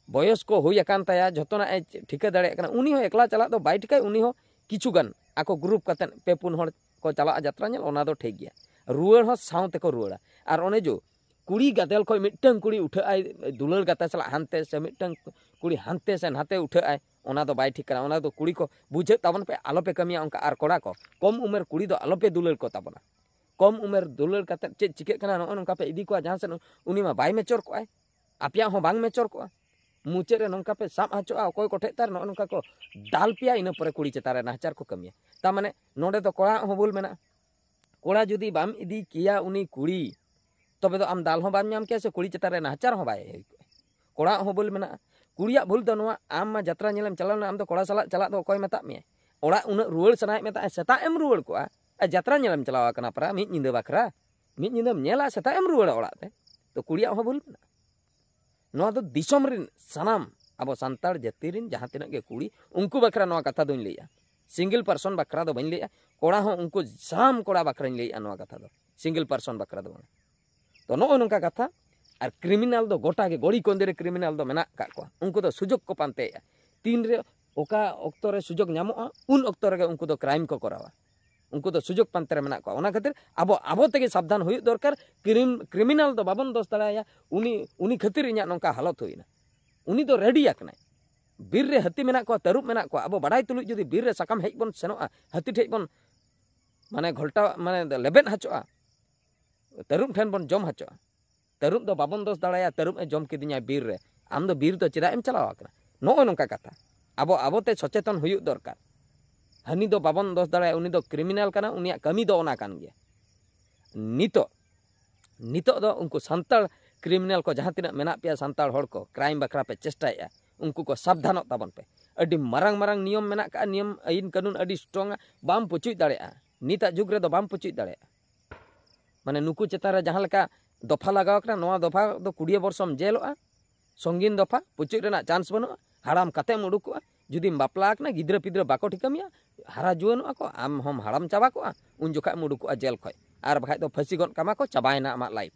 ᱵᱚᱭᱚᱥ ᱠᱚ ᱦᱩᱭ ᱟᱠᱟᱱ ᱛᱟᱭᱟ, ᱡᱷᱚᱛᱚᱱᱟᱜ ᱮ ᱴᱷᱤᱠᱟᱹ ᱫᱟᱲᱮᱭᱟᱜ ᱠᱟᱱᱟ, ᱩᱱᱤ ᱦᱚᱸ ᱮᱠᱞᱟ ᱪᱟᱞᱟᱜ ᱫᱚ ᱵᱟᱭ ᱴᱷᱤᱠᱟᱹᱭ᱾ ᱩᱱᱤ ᱦᱚᱸ ᱠᱤᱪᱷᱩ ᱜᱟᱱ ᱟᱠᱚ ᱜᱨᱩᱯ ᱠᱟᱛᱮᱫ ᱯᱮ ᱯᱩᱱ ᱦᱚᱲ ᱠᱚ ᱪᱟᱞᱟᱜᱼᱟ ᱡᱟᱛᱨᱟ ᱧᱮᱞ, ᱚᱱᱟ ᱫᱚ ᱴᱷᱤᱠ ᱜᱮᱭᱟ᱾ ᱨᱩᱣᱟᱹᱲ ᱦᱚᱸ ᱥᱟᱶ ᱛᱮᱠᱚ ᱨᱩᱣᱟᱹᱲᱟ᱾ ᱟᱨ ᱚᱱᱮ ᱡᱚ ᱠᱩᱲᱤ ᱜᱟᱫᱮᱞ ᱠᱷᱚᱱ ᱢᱤᱫᱴᱟᱝ ᱠᱩᱲᱤ ᱩᱴᱷᱟᱹᱜ ᱟᱭ ᱫᱩᱞᱟᱹᱲ ᱜᱟᱛᱮ ᱥᱟᱞᱟᱜ ᱦᱟᱱᱛᱮ, ᱥᱮ ᱢᱤᱫᱴᱟᱝ ᱠᱩᱲᱤ ᱦᱟᱱᱛᱮ ᱥᱮ ᱱᱟᱛᱮ ᱩᱴᱷᱟᱹᱜ ᱟᱭ, ᱚᱱᱟ ᱫᱚ ᱵᱟᱭ ᱴᱷᱤᱠ ᱠᱟᱱᱟ᱾ ᱚᱱᱟ ᱫᱚ ᱠᱩᱲᱤ ᱠᱚ ᱵᱩᱡᱷᱟᱹᱜ ᱛᱟᱵᱚᱱ ᱯᱮ, ᱟᱞᱚ ᱯᱮ ᱠᱟᱹᱢᱤᱭᱟ ᱚᱱᱠᱟ᱾ ᱟᱨ ᱠᱚᱲᱟ ᱠᱚ, ᱠᱚᱢ ᱩᱢᱮᱨ ᱠᱩᱲᱤ ᱫᱚ ᱟᱞᱚ ᱯᱮ ᱫᱩᱞᱟᱹᱲ ᱠᱚ ᱛᱟᱵᱚᱱᱟ᱾ ᱠᱚᱢ ᱩᱢᱮᱨ ᱫᱩᱞᱟᱹᱲ ᱠᱟᱛᱮᱫ ᱪᱮᱫ ᱪᱤᱠᱟᱹᱜ ᱠᱟᱱᱟ, ᱱᱚᱜᱼᱚ ᱱᱚᱝᱠᱟ ᱯᱮ ᱤᱫᱤ ᱠᱚᱣᱟ ᱡᱟᱦᱟᱸ ᱥᱮᱫ, ᱩᱱᱤ ᱢᱟ ᱵᱟᱭ ᱢᱮᱪᱚᱨ ᱠᱚᱜᱼᱟᱭ, ᱟᱯᱮᱭᱟᱜ ᱦᱚᱸ ᱵᱟᱝ ᱢᱮᱪᱚᱨ ᱠᱚᱜᱼᱟ᱾ ᱢᱩᱪᱟᱹᱫ ᱨᱮ ᱱᱚᱝᱠᱟ ᱯᱮ ᱥᱟᱵ ᱦᱚᱪᱚᱜᱼᱟ ᱚᱠᱚᱭ ᱠᱚᱴᱷᱮᱡ, ᱛᱟᱨ ᱱᱚᱜᱼᱚ ᱱᱚᱝᱠᱟ ᱠᱚ ᱫᱟᱞ ᱯᱮᱭᱟ, ᱤᱱᱟᱹ ᱯᱚᱨᱮ ᱠᱩᱲᱤ ᱪᱮᱛᱟᱱ ᱨᱮ ᱱᱟᱦᱟᱪᱟᱨ ᱠᱚ ᱠᱟᱹᱢᱤᱭᱟ᱾ ᱛᱟᱨ ᱢᱟᱱᱮ ᱱᱚᱰᱮ ᱫᱚ ᱠᱚᱲᱟᱣᱟᱜ ᱦᱚᱸ ᱵᱷᱩᱞ ᱢᱮᱱᱟᱜᱼᱟ᱾ ᱠᱚᱲᱟ ᱡᱩᱫᱤ ᱵᱟᱢ ᱤᱫᱤ ᱠᱮᱭᱟ ᱩᱱᱤ ᱠᱩᱲᱤ, ᱛᱚᱵᱮ ᱫᱚ ᱟᱢ ᱫᱟᱞ ᱦᱚᱸ ᱵᱟᱢ ᱧᱟᱢ ᱠᱮᱭᱟ, ᱥᱮ ᱠᱩᱲᱤ ᱪᱮᱛᱟᱱ ᱨᱮ ᱱᱟᱦᱟᱪᱟᱨ ᱦᱚᱸ ᱵᱟᱭ ᱦᱩᱭ ᱠᱚᱜᱼᱟ᱾ ᱠᱚᱲᱟᱣᱟᱜ ᱦᱚᱸ ᱵᱷᱩᱞ ᱢᱮᱱᱟᱜᱼᱟ᱾ ᱠᱩᱲᱤᱭᱟᱜ ᱵᱷᱩᱞ ᱫᱚ ᱱᱚᱣᱟ, ᱟᱢ ᱢᱟ ᱡᱟᱛᱨᱟ ᱧᱮᱞᱮᱢ ᱪᱟᱞᱟᱣ ᱞᱮᱱᱟ, ᱟᱢ ᱫᱚ ᱠᱚᱲᱟ ᱥᱟᱞᱟᱜ ᱪᱟᱞᱟᱜ ᱫᱚ ᱚᱠᱚᱭ ᱢᱮᱛᱟᱜ ᱢᱮᱭᱟ? ᱚᱲᱟᱜ ᱩᱱᱟᱹᱜ ᱨᱩᱣᱟᱹᱲ ᱥᱟᱱᱟᱭᱮᱫ ᱢᱮ ᱛᱟᱦᱮᱸᱫ, ᱥᱮᱛᱟᱜ ᱮᱢ ᱨᱩᱣᱟᱹᱲ ᱠᱚᱜᱼᱟ᱾ ᱟᱨ ᱡᱟᱛᱨᱟ ᱧᱮᱞᱮᱢ ᱪᱟᱞᱟᱣ ᱟᱠᱟᱱᱟ ᱯᱟᱨᱟ ᱢᱤᱫ ᱧᱤᱫᱟᱹ ᱵᱟᱠᱷᱨᱟ, ᱢᱤᱫ ᱧᱤᱫᱟᱹᱢ ᱧᱮᱞᱟ, ᱥᱮᱛᱟᱜ ᱮᱢ ᱨᱩᱣᱟᱹᱲᱟ ᱚᱲᱟᱜ ᱛᱮ᱾ ᱛᱚ ᱠᱩᱲᱤᱭᱟᱜ ᱦᱚᱸ ᱵᱷᱩᱞ ᱢᱮᱱᱟᱜᱼᱟ᱾ ᱱᱚᱣᱟ ᱫᱚ ᱫᱤᱥᱚᱢ ᱨᱮᱱ ᱥᱟᱱᱟᱢ ᱟᱵᱚ ᱥᱟᱱᱛᱟᱲ ᱡᱟᱹᱛᱤ ᱨᱮᱱ ᱡᱟᱦᱟᱸ ᱛᱤᱱᱟᱹᱜ ᱜᱮ ᱠᱩᱲᱤ, ᱩᱱᱠᱩ ᱵᱟᱠᱷᱨᱟ ᱱᱚᱣᱟ ᱠᱟᱛᱷᱟ ᱫᱚᱧ ᱞᱟᱹᱭᱮᱜᱼᱟ᱾ ᱥᱤᱝᱜᱮᱞ ᱯᱟᱨᱥᱚᱱ ᱵᱟᱠᱷᱨᱟ ᱫᱚ ᱵᱟᱹᱧ ᱞᱟᱹᱭᱮᱜᱼᱟ, ᱠᱚᱲᱟ ᱦᱚᱸ ᱩᱱᱠᱩ ᱥᱟᱱᱟᱢ ᱠᱚᱲᱟ ᱵᱟᱠᱷᱨᱟᱧ ᱞᱟᱹᱭᱮᱜᱼᱟ ᱱᱚᱣᱟ ᱠᱟᱛᱷᱟ ᱫᱚ, ᱥᱤᱝᱜᱮᱞ ᱯᱟᱨᱥᱚᱱ ᱵᱟᱠᱷᱨᱟ ᱫᱚ ᱵᱟᱝ᱾ ᱛᱚ ᱱᱚᱜᱼᱚ ᱱᱚᱝᱠᱟ ᱠᱟᱛᱷᱟ᱾ ᱟᱨ ᱠᱨᱤᱢᱤᱱᱟᱞ ᱫᱚ ᱜᱚᱴᱟ ᱜᱮ ᱜᱚᱲᱤ ᱠᱚᱸᱫᱮ ᱨᱮ ᱠᱨᱤᱢᱤᱱᱟᱞ ᱫᱚ ᱢᱮᱱᱟᱜ ᱟᱠᱟᱫ ᱠᱚᱣᱟ᱾ ᱩᱱᱠᱩ ᱫᱚ ᱥᱩᱡᱳᱜᱽ ᱠᱚ ᱯᱟᱱᱛᱮᱭᱮᱜᱼᱟ᱾ ᱛᱤᱱᱨᱮ ᱚᱠᱟ ᱚᱠᱛᱚ ᱨᱮ ᱥᱩᱡᱳᱜᱽ ᱧᱟᱢᱚᱜᱼᱟ, ᱩᱱ ᱚᱠᱛᱚ ᱨᱮᱜᱮ ᱩᱱᱠᱩ ᱫᱚ ᱠᱨᱟᱭᱤᱢ ᱠᱚ ᱠᱚᱨᱟᱣᱟ᱾ ᱩᱱᱠᱩ ᱫᱚ ᱥᱩᱡᱳᱜᱽ ᱯᱟᱱᱛᱮ ᱨᱮ ᱢᱮᱱᱟᱜ ᱠᱚᱣᱟ᱾ ᱚᱱᱟ ᱠᱷᱟᱹᱛᱤᱨ ᱟᱵᱚ, ᱟᱵᱚ ᱛᱮᱜᱮ ᱥᱟᱵᱫᱷᱟᱱ ᱦᱩᱭᱩᱜ ᱫᱚᱨᱠᱟᱨ᱾ ᱠᱨᱤᱢ-, ᱠᱨᱤᱢᱤᱱᱟᱞ ᱫᱚ ᱵᱟᱵᱚᱱ ᱫᱳᱥ ᱫᱟᱲᱮᱭᱟᱭᱟ, ᱩᱱᱤ, ᱩᱱᱤ ᱠᱷᱟᱹᱛᱤᱨ ᱤᱧᱟᱹᱜ ᱱᱚᱝᱠᱟ ᱦᱟᱞᱚᱛ ᱦᱩᱭᱱᱟ᱾ ᱩᱱᱤ ᱫᱚ ᱨᱮᱰᱤ ᱟᱠᱟᱱᱟᱭ᱾ ᱵᱤᱨ ᱨᱮ ᱦᱟᱹᱛᱤ ᱢᱮᱱᱟᱜ ᱠᱚᱣᱟ, ᱛᱟᱹᱨᱩᱵ ᱢᱮᱱᱟᱜ ᱠᱚᱣᱟ, ᱟᱵᱚ ᱵᱟᱰᱟᱭ ᱛᱩᱞᱩᱡ ᱡᱩᱫᱤ ᱵᱤᱨ ᱨᱮ ᱥᱟᱠᱟᱢ ᱦᱮᱡ ᱵᱚᱱ ᱥᱮᱱᱚᱜᱼᱟ, ᱦᱟᱹᱛᱤ ᱴᱷᱮᱡ ᱵᱚᱱ ᱢᱟᱱᱮ ᱜᱷᱚᱞᱴᱟᱣ, ᱢᱟᱱᱮ ᱞᱮᱵᱮᱫ ᱦᱚᱪᱚᱜᱼᱟ, ᱛᱟᱹᱨᱩᱵ ᱴᱷᱮᱱ ᱵᱚᱱ ᱡᱚᱢ ᱦᱚᱪᱚᱜᱼᱟ᱾ ᱛᱟᱹᱨᱩᱵ ᱫᱚ ᱵᱟᱵᱚᱱ ᱫᱳᱥ ᱫᱟᱲᱮᱭᱟᱜᱼᱟ, ᱛᱟᱹᱨᱩᱵ ᱮ ᱡᱚᱢ ᱠᱤᱫᱤᱧᱟ ᱵᱤᱨ ᱨᱮ, ᱟᱢ ᱫᱚ ᱵᱤᱨ ᱫᱚ ᱪᱮᱫᱟᱜ ᱮᱢ ᱪᱟᱞᱟᱣ ᱟᱠᱟᱱᱟ? ᱱᱚᱜᱼᱚ ᱱᱚᱝᱠᱟ ᱠᱟᱛᱷᱟ᱾ ᱟᱵᱚ, ᱟᱵᱚᱛᱮ ᱥᱚᱪᱮᱛᱚᱱ ᱦᱩᱭᱩᱜ ᱫᱚᱨᱠᱟᱨ᱾ ᱦᱟᱹᱱᱤ ᱫᱚ ᱵᱟᱵᱚᱱ ᱫᱳᱥ ᱫᱟᱲᱮᱭᱟᱜᱼᱟ, ᱩᱱᱤ ᱫᱚ ᱠᱨᱤᱢᱤᱱᱟᱞ ᱠᱟᱱᱟ, ᱩᱱᱤᱭᱟᱜ ᱠᱟᱹᱢᱤ ᱫᱚ ᱚᱱᱟ ᱠᱟᱱ ᱜᱮᱭᱟ᱾ ᱱᱤᱛᱚᱜ, ᱱᱤᱛᱚᱜ ᱫᱚ ᱩᱱᱠᱩ ᱥᱟᱱᱛᱟᱲ ᱠᱨᱤᱢᱤᱱᱟᱞ ᱠᱚ ᱡᱟᱦᱟᱸ ᱛᱤᱱᱟᱹᱜ ᱢᱮᱱᱟᱜ ᱯᱮᱭᱟ, ᱥᱟᱱᱛᱟᱲ ᱦᱚᱲ ᱠᱚ ᱠᱨᱟᱭᱤᱢ ᱵᱟᱠᱷᱨᱟ ᱯᱮ ᱪᱮᱥᱴᱟᱭᱮᱫᱼᱟ, ᱩᱱᱠᱩ ᱠᱚ ᱥᱟᱵᱫᱷᱟᱱᱚᱜ ᱛᱟᱵᱚᱱ ᱯᱮ᱾ ᱟᱹᱰᱤ ᱢᱟᱨᱟᱝ ᱢᱟᱨᱟᱝ ᱱᱤᱭᱚᱢ ᱢᱮᱱᱟᱜ ᱠᱟᱜᱼᱟ, ᱱᱤᱭᱚᱢ ᱟᱹᱭᱤᱱ ᱠᱟᱹᱱᱩᱱ ᱟᱹᱰᱤ ᱥᱴᱨᱚᱝᱟ, ᱵᱟᱢ ᱯᱩᱪᱩᱡ ᱫᱟᱲᱮᱭᱟᱜᱼᱟ᱾ ᱱᱤᱛᱟᱜ ᱡᱩᱜᱽ ᱨᱮᱫᱚ ᱵᱟᱢ ᱯᱩᱪᱩᱡ ᱫᱟᱲᱮᱭᱟᱜᱼᱟ᱾ ᱢᱟᱱᱮ ᱱᱩᱠᱩ ᱪᱮᱛᱟᱱ ᱨᱮ ᱡᱟᱦᱟᱸ ᱞᱮᱠᱟ ᱫᱚᱯᱷᱟ ᱞᱟᱜᱟᱣ ᱠᱟᱱᱟ, ᱱᱚᱣᱟ ᱫᱚᱯᱷᱟ ᱫᱚ ᱠᱩᱲᱤᱭᱟᱹ ᱵᱚᱨᱥᱚᱢ ᱡᱮᱞᱚᱜᱼᱟ, ᱥᱚᱝᱜᱤᱱ ᱫᱚᱯᱷᱟ, ᱯᱩᱪᱩᱡ ᱨᱮᱱᱟᱜ ᱪᱟᱱᱥ ᱵᱟᱹᱱᱩᱜᱼᱟ᱾ ᱦᱟᱲᱟᱢ ᱠᱟᱛᱮᱢ ᱩᱰᱩᱠᱚᱜᱼᱟ, ᱡᱩᱫᱤᱢ ᱵᱟᱯᱞᱟ ᱟᱠᱟᱱᱟ, ᱜᱤᱫᱽᱨᱟᱹ ᱯᱤᱫᱽᱨᱟᱹ ᱵᱟᱠᱚ ᱴᱷᱤᱠᱟᱹ ᱢᱮᱭᱟ, ᱦᱟᱨᱟ ᱡᱩᱣᱟᱹᱱᱚᱜᱼᱟ ᱠᱚ, ᱟᱢ ᱦᱚᱸᱢ ᱦᱟᱲᱟᱢ ᱪᱟᱵᱟ ᱠᱚᱜᱼᱟ, ᱩᱱ ᱡᱚᱠᱷᱟᱜ ᱮᱢ ᱩᱰᱩᱠᱚᱜᱼᱟ ᱡᱮᱞ ᱠᱷᱚᱡ᱾ ᱟᱨ ᱵᱟᱠᱷᱟᱡ ᱫᱚ ᱯᱷᱟᱹᱥᱤ ᱜᱚᱫ ᱠᱟᱢᱟ ᱠᱚ, ᱪᱟᱵᱟᱭᱮᱱᱟ ᱟᱢᱟᱜ ᱞᱟᱭᱤᱯᱷ᱾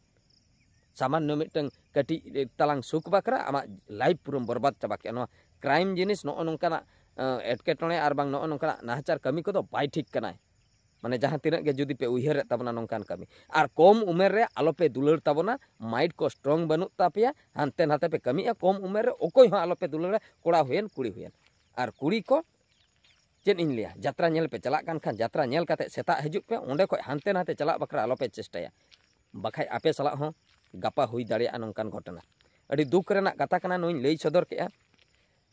ᱥᱟᱢᱟᱱᱱᱚ ᱢᱤᱫᱴᱟᱝ ᱠᱟᱹᱴᱤᱡ ᱛᱟᱞᱟᱝ ᱥᱩᱠ ᱵᱟᱠᱷᱨᱟ ᱟᱢᱟᱜ ᱞᱟᱭᱤᱯᱷ ᱯᱩᱨᱟᱹᱢ ᱵᱚᱨᱵᱟᱫ ᱪᱟᱵᱟ ᱠᱮᱜᱼᱟ᱾ ᱱᱚᱣᱟ ᱠᱨᱟᱭᱤᱢ ᱡᱤᱱᱤᱥ, ᱱᱚᱜᱼᱚ ᱱᱚᱝᱠᱟᱱᱟᱜ ᱮᱸ, ᱮᱴᱠᱮᱴᱚᱬᱮ ᱟᱨ ᱵᱟᱝ ᱱᱚᱜᱼᱚ ᱱᱚᱝᱠᱟᱱᱟᱜ ᱱᱟᱦᱟᱪᱟᱨ ᱠᱟᱹᱢᱤ ᱠᱚᱫᱚ ᱵᱟᱭ ᱴᱷᱤᱠ ᱠᱟᱱᱟᱭ᱾ ᱢᱟᱱᱮ ᱡᱟᱦᱟᱸ ᱛᱤᱱᱟᱹᱜ ᱜᱮ ᱡᱩᱫᱤ ᱯᱮ ᱩᱭᱦᱟᱹᱨᱮᱫ ᱛᱟᱵᱚᱱᱟ ᱱᱚᱝᱠᱟᱱ ᱠᱟᱹᱢᱤ, ᱟᱨ ᱠᱚᱢ ᱩᱢᱮᱨ ᱨᱮ ᱟᱞᱚᱯᱮ ᱫᱩᱞᱟᱹᱲ ᱛᱟᱵᱚᱱᱟ, ᱢᱟᱭᱤᱱᱰ ᱠᱚ ᱥᱴᱨᱚᱝ ᱵᱟᱹᱱᱩᱜ ᱛᱟᱯᱮᱭᱟ, ᱦᱟᱱᱛᱮ ᱱᱟᱛᱮ ᱯᱮ ᱠᱟᱹᱢᱤᱭᱮᱫᱼᱟ, ᱠᱚᱢ ᱩᱢᱮᱨ ᱨᱮ ᱚᱠᱚᱭ ᱦᱚᱸ ᱟᱞᱚᱯᱮ ᱫᱩᱞᱟᱹᱲᱟ, ᱠᱚᱲᱟ ᱦᱩᱭᱮᱱ ᱠᱩᱲᱤ ᱦᱩᱭᱮᱱ᱾ ᱟᱨ ᱠᱩᱲᱤ ᱠᱚ ᱪᱮᱫ ᱤᱧ ᱞᱟᱹᱭᱟ, ᱡᱟᱛᱨᱟ ᱧᱮᱞ ᱯᱮ ᱪᱟᱞᱟᱜ ᱠᱟᱱ ᱠᱷᱟᱱ ᱡᱟᱛᱨᱟ ᱧᱮᱞ ᱠᱟᱛᱮ ᱥᱮᱛᱟᱜ ᱦᱤᱡᱩᱜ ᱯᱮ, ᱚᱸᱰᱮ ᱠᱷᱚᱡ ᱦᱟᱱᱛᱮ ᱱᱟᱛᱮ ᱪᱟᱞᱟᱜ ᱵᱟᱠᱷᱨᱟ ᱟᱞᱚᱯᱮ ᱪᱮᱥᱴᱟᱭᱟ, ᱵᱟᱠᱷᱟᱡ ᱟᱯᱮ ᱥᱟᱞᱟᱜ ᱦᱚᱸ ᱜᱟᱯᱟ ᱦᱩᱭ ᱫᱟᱲᱮᱭᱟᱜᱼᱟ ᱱᱚᱝᱠᱟᱱ ᱜᱷᱚᱴᱚᱱᱟ᱾ ᱟᱹᱰᱤ ᱫᱩᱠ ᱨᱮᱱᱟᱜ ᱠᱟᱛᱷᱟ ᱠᱟᱱᱟ, ᱱᱚᱣᱟᱧ ᱞᱟᱹᱭ ᱥᱚᱫᱚᱨ ᱠᱮᱜᱼᱟ᱾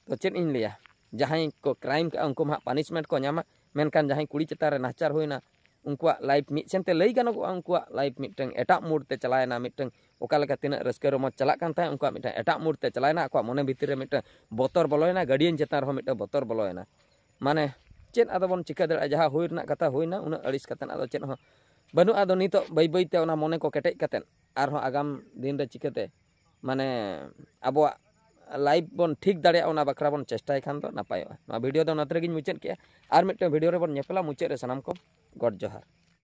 ᱛᱚ ᱪᱮᱫ ᱤᱧ ᱞᱟᱹᱭᱟ, ᱡᱟᱦᱟᱸᱭ ᱠᱚ ᱠᱨᱟᱭᱤᱢ ᱠᱟᱜᱼᱟ ᱩᱱᱠᱩ ᱢᱟ ᱦᱟᱸᱜ ᱯᱟᱱᱤᱥᱢᱮᱱᱴ ᱠᱚ ᱧᱟᱢᱟ, ᱢᱮᱱᱠᱷᱟᱱ ᱡᱟᱦᱟᱸᱭ ᱠᱩᱲᱤ ᱪᱮᱛᱟᱱ ᱨᱮ ᱱᱟᱦᱟᱪᱟᱨ ᱦᱩᱭᱱᱟ, ᱩᱱᱠᱩᱣᱟᱜ ᱞᱟᱭᱤᱯᱷ ᱢᱤᱫ ᱥᱮᱱ ᱛᱮ ᱞᱟᱹᱭ ᱜᱟᱱᱚᱜᱚᱜᱼᱟ, ᱩᱱᱠᱩᱣᱟᱜ ᱞᱟᱭᱤᱯᱷ ᱢᱤᱫᱴᱟᱝ ᱮᱴᱟᱜ ᱢᱩᱰ ᱛᱮ ᱪᱟᱞᱟᱣᱮᱱᱟ, ᱢᱤᱫᱴᱟᱝ ᱚᱠᱟ ᱞᱮᱠᱟ ᱛᱤᱱᱟᱹᱜ ᱨᱟᱹᱥᱠᱟᱹ ᱨᱚᱢᱚᱡᱽ ᱪᱟᱞᱟᱜ ᱠᱟᱱ ᱛᱟᱦᱮᱸᱫ ᱩᱱᱠᱩᱣᱟᱜ ᱢᱤᱫᱴᱟᱝ ᱮᱴᱟᱜ ᱢᱩᱰ ᱛᱮ ᱪᱟᱞᱟᱣᱮᱱᱟ, ᱟᱠᱚᱣᱟᱜ ᱢᱚᱱᱮ ᱵᱷᱤᱛᱤᱨ ᱨᱮ ᱢᱤᱫᱴᱟᱝ ᱵᱚᱛᱚᱨ ᱵᱚᱞᱚᱭᱮᱱᱟ, ᱜᱟᱨᱰᱤᱭᱟᱱ ᱪᱮᱛᱟᱱ ᱨᱮᱦᱚᱸ ᱢᱤᱫᱴᱟᱝ ᱵᱚᱛᱚᱨ ᱵᱚᱞᱚᱭᱮᱱᱟ᱾ ᱢᱟᱱᱮ ᱪᱮᱫ ᱟᱫᱚ ᱵᱚᱱ ᱪᱤᱠᱟᱹ ᱫᱟᱲᱮᱭᱟᱜᱼᱟ, ᱡᱟᱦᱟᱸ ᱦᱩᱭ ᱨᱮᱱᱟᱜ ᱠᱟᱛᱷᱟ ᱦᱩᱭᱱᱟ, ᱩᱱᱟᱹᱜ ᱟᱹᱲᱤᱥ ᱠᱟᱛᱮᱫ ᱟᱫᱚ ᱪᱮᱫ ᱦᱚᱸ ᱵᱟᱹᱱᱩᱜᱼᱟ᱾ ᱟᱫᱚ ᱱᱤᱛᱚᱜ ᱵᱟᱹᱭ ᱵᱟᱹᱭ ᱛᱮ ᱚᱱᱟ ᱢᱚᱱᱮ ᱠᱚ ᱠᱮᱴᱮᱡ ᱠᱟᱛᱮᱫ ᱟᱨᱦᱚᱸ ᱟᱜᱟᱢ ᱫᱤᱱ ᱨᱮ ᱪᱤᱠᱟᱹᱛᱮ ᱢᱟᱱᱮ ᱟᱵᱚᱣᱟᱜ ᱞᱟᱭᱤᱯᱷ ᱵᱚᱱ ᱴᱷᱤᱠ ᱫᱟᱲᱮᱭᱟᱜᱼᱟ, ᱚᱱᱟ ᱵᱟᱠᱷᱨᱟ ᱵᱚᱱ ᱪᱮᱥᱴᱟᱭ ᱠᱷᱟᱱ ᱫᱚ ᱱᱟᱯᱟᱭᱚᱜᱼᱟ᱾ ᱱᱚᱣᱟ ᱵᱷᱤᱰᱤᱭᱳ ᱫᱚ ᱱᱚᱛᱮ ᱨᱮᱜᱮᱧ ᱢᱩᱪᱟᱹᱫ ᱠᱮᱜᱼᱟ᱾ ᱟᱨ ᱢᱤᱫᱴᱟᱝ ᱵᱷᱤᱰᱤᱭᱳ ᱨᱮᱵᱚᱱ ᱧᱮᱯᱮᱞᱟ᱾ ᱢᱩᱪᱟᱹᱫ ᱨᱮ ᱥᱟᱱᱟᱢ ᱠᱚ ᱜᱚᱰ ᱡᱚᱦᱟᱨ᱾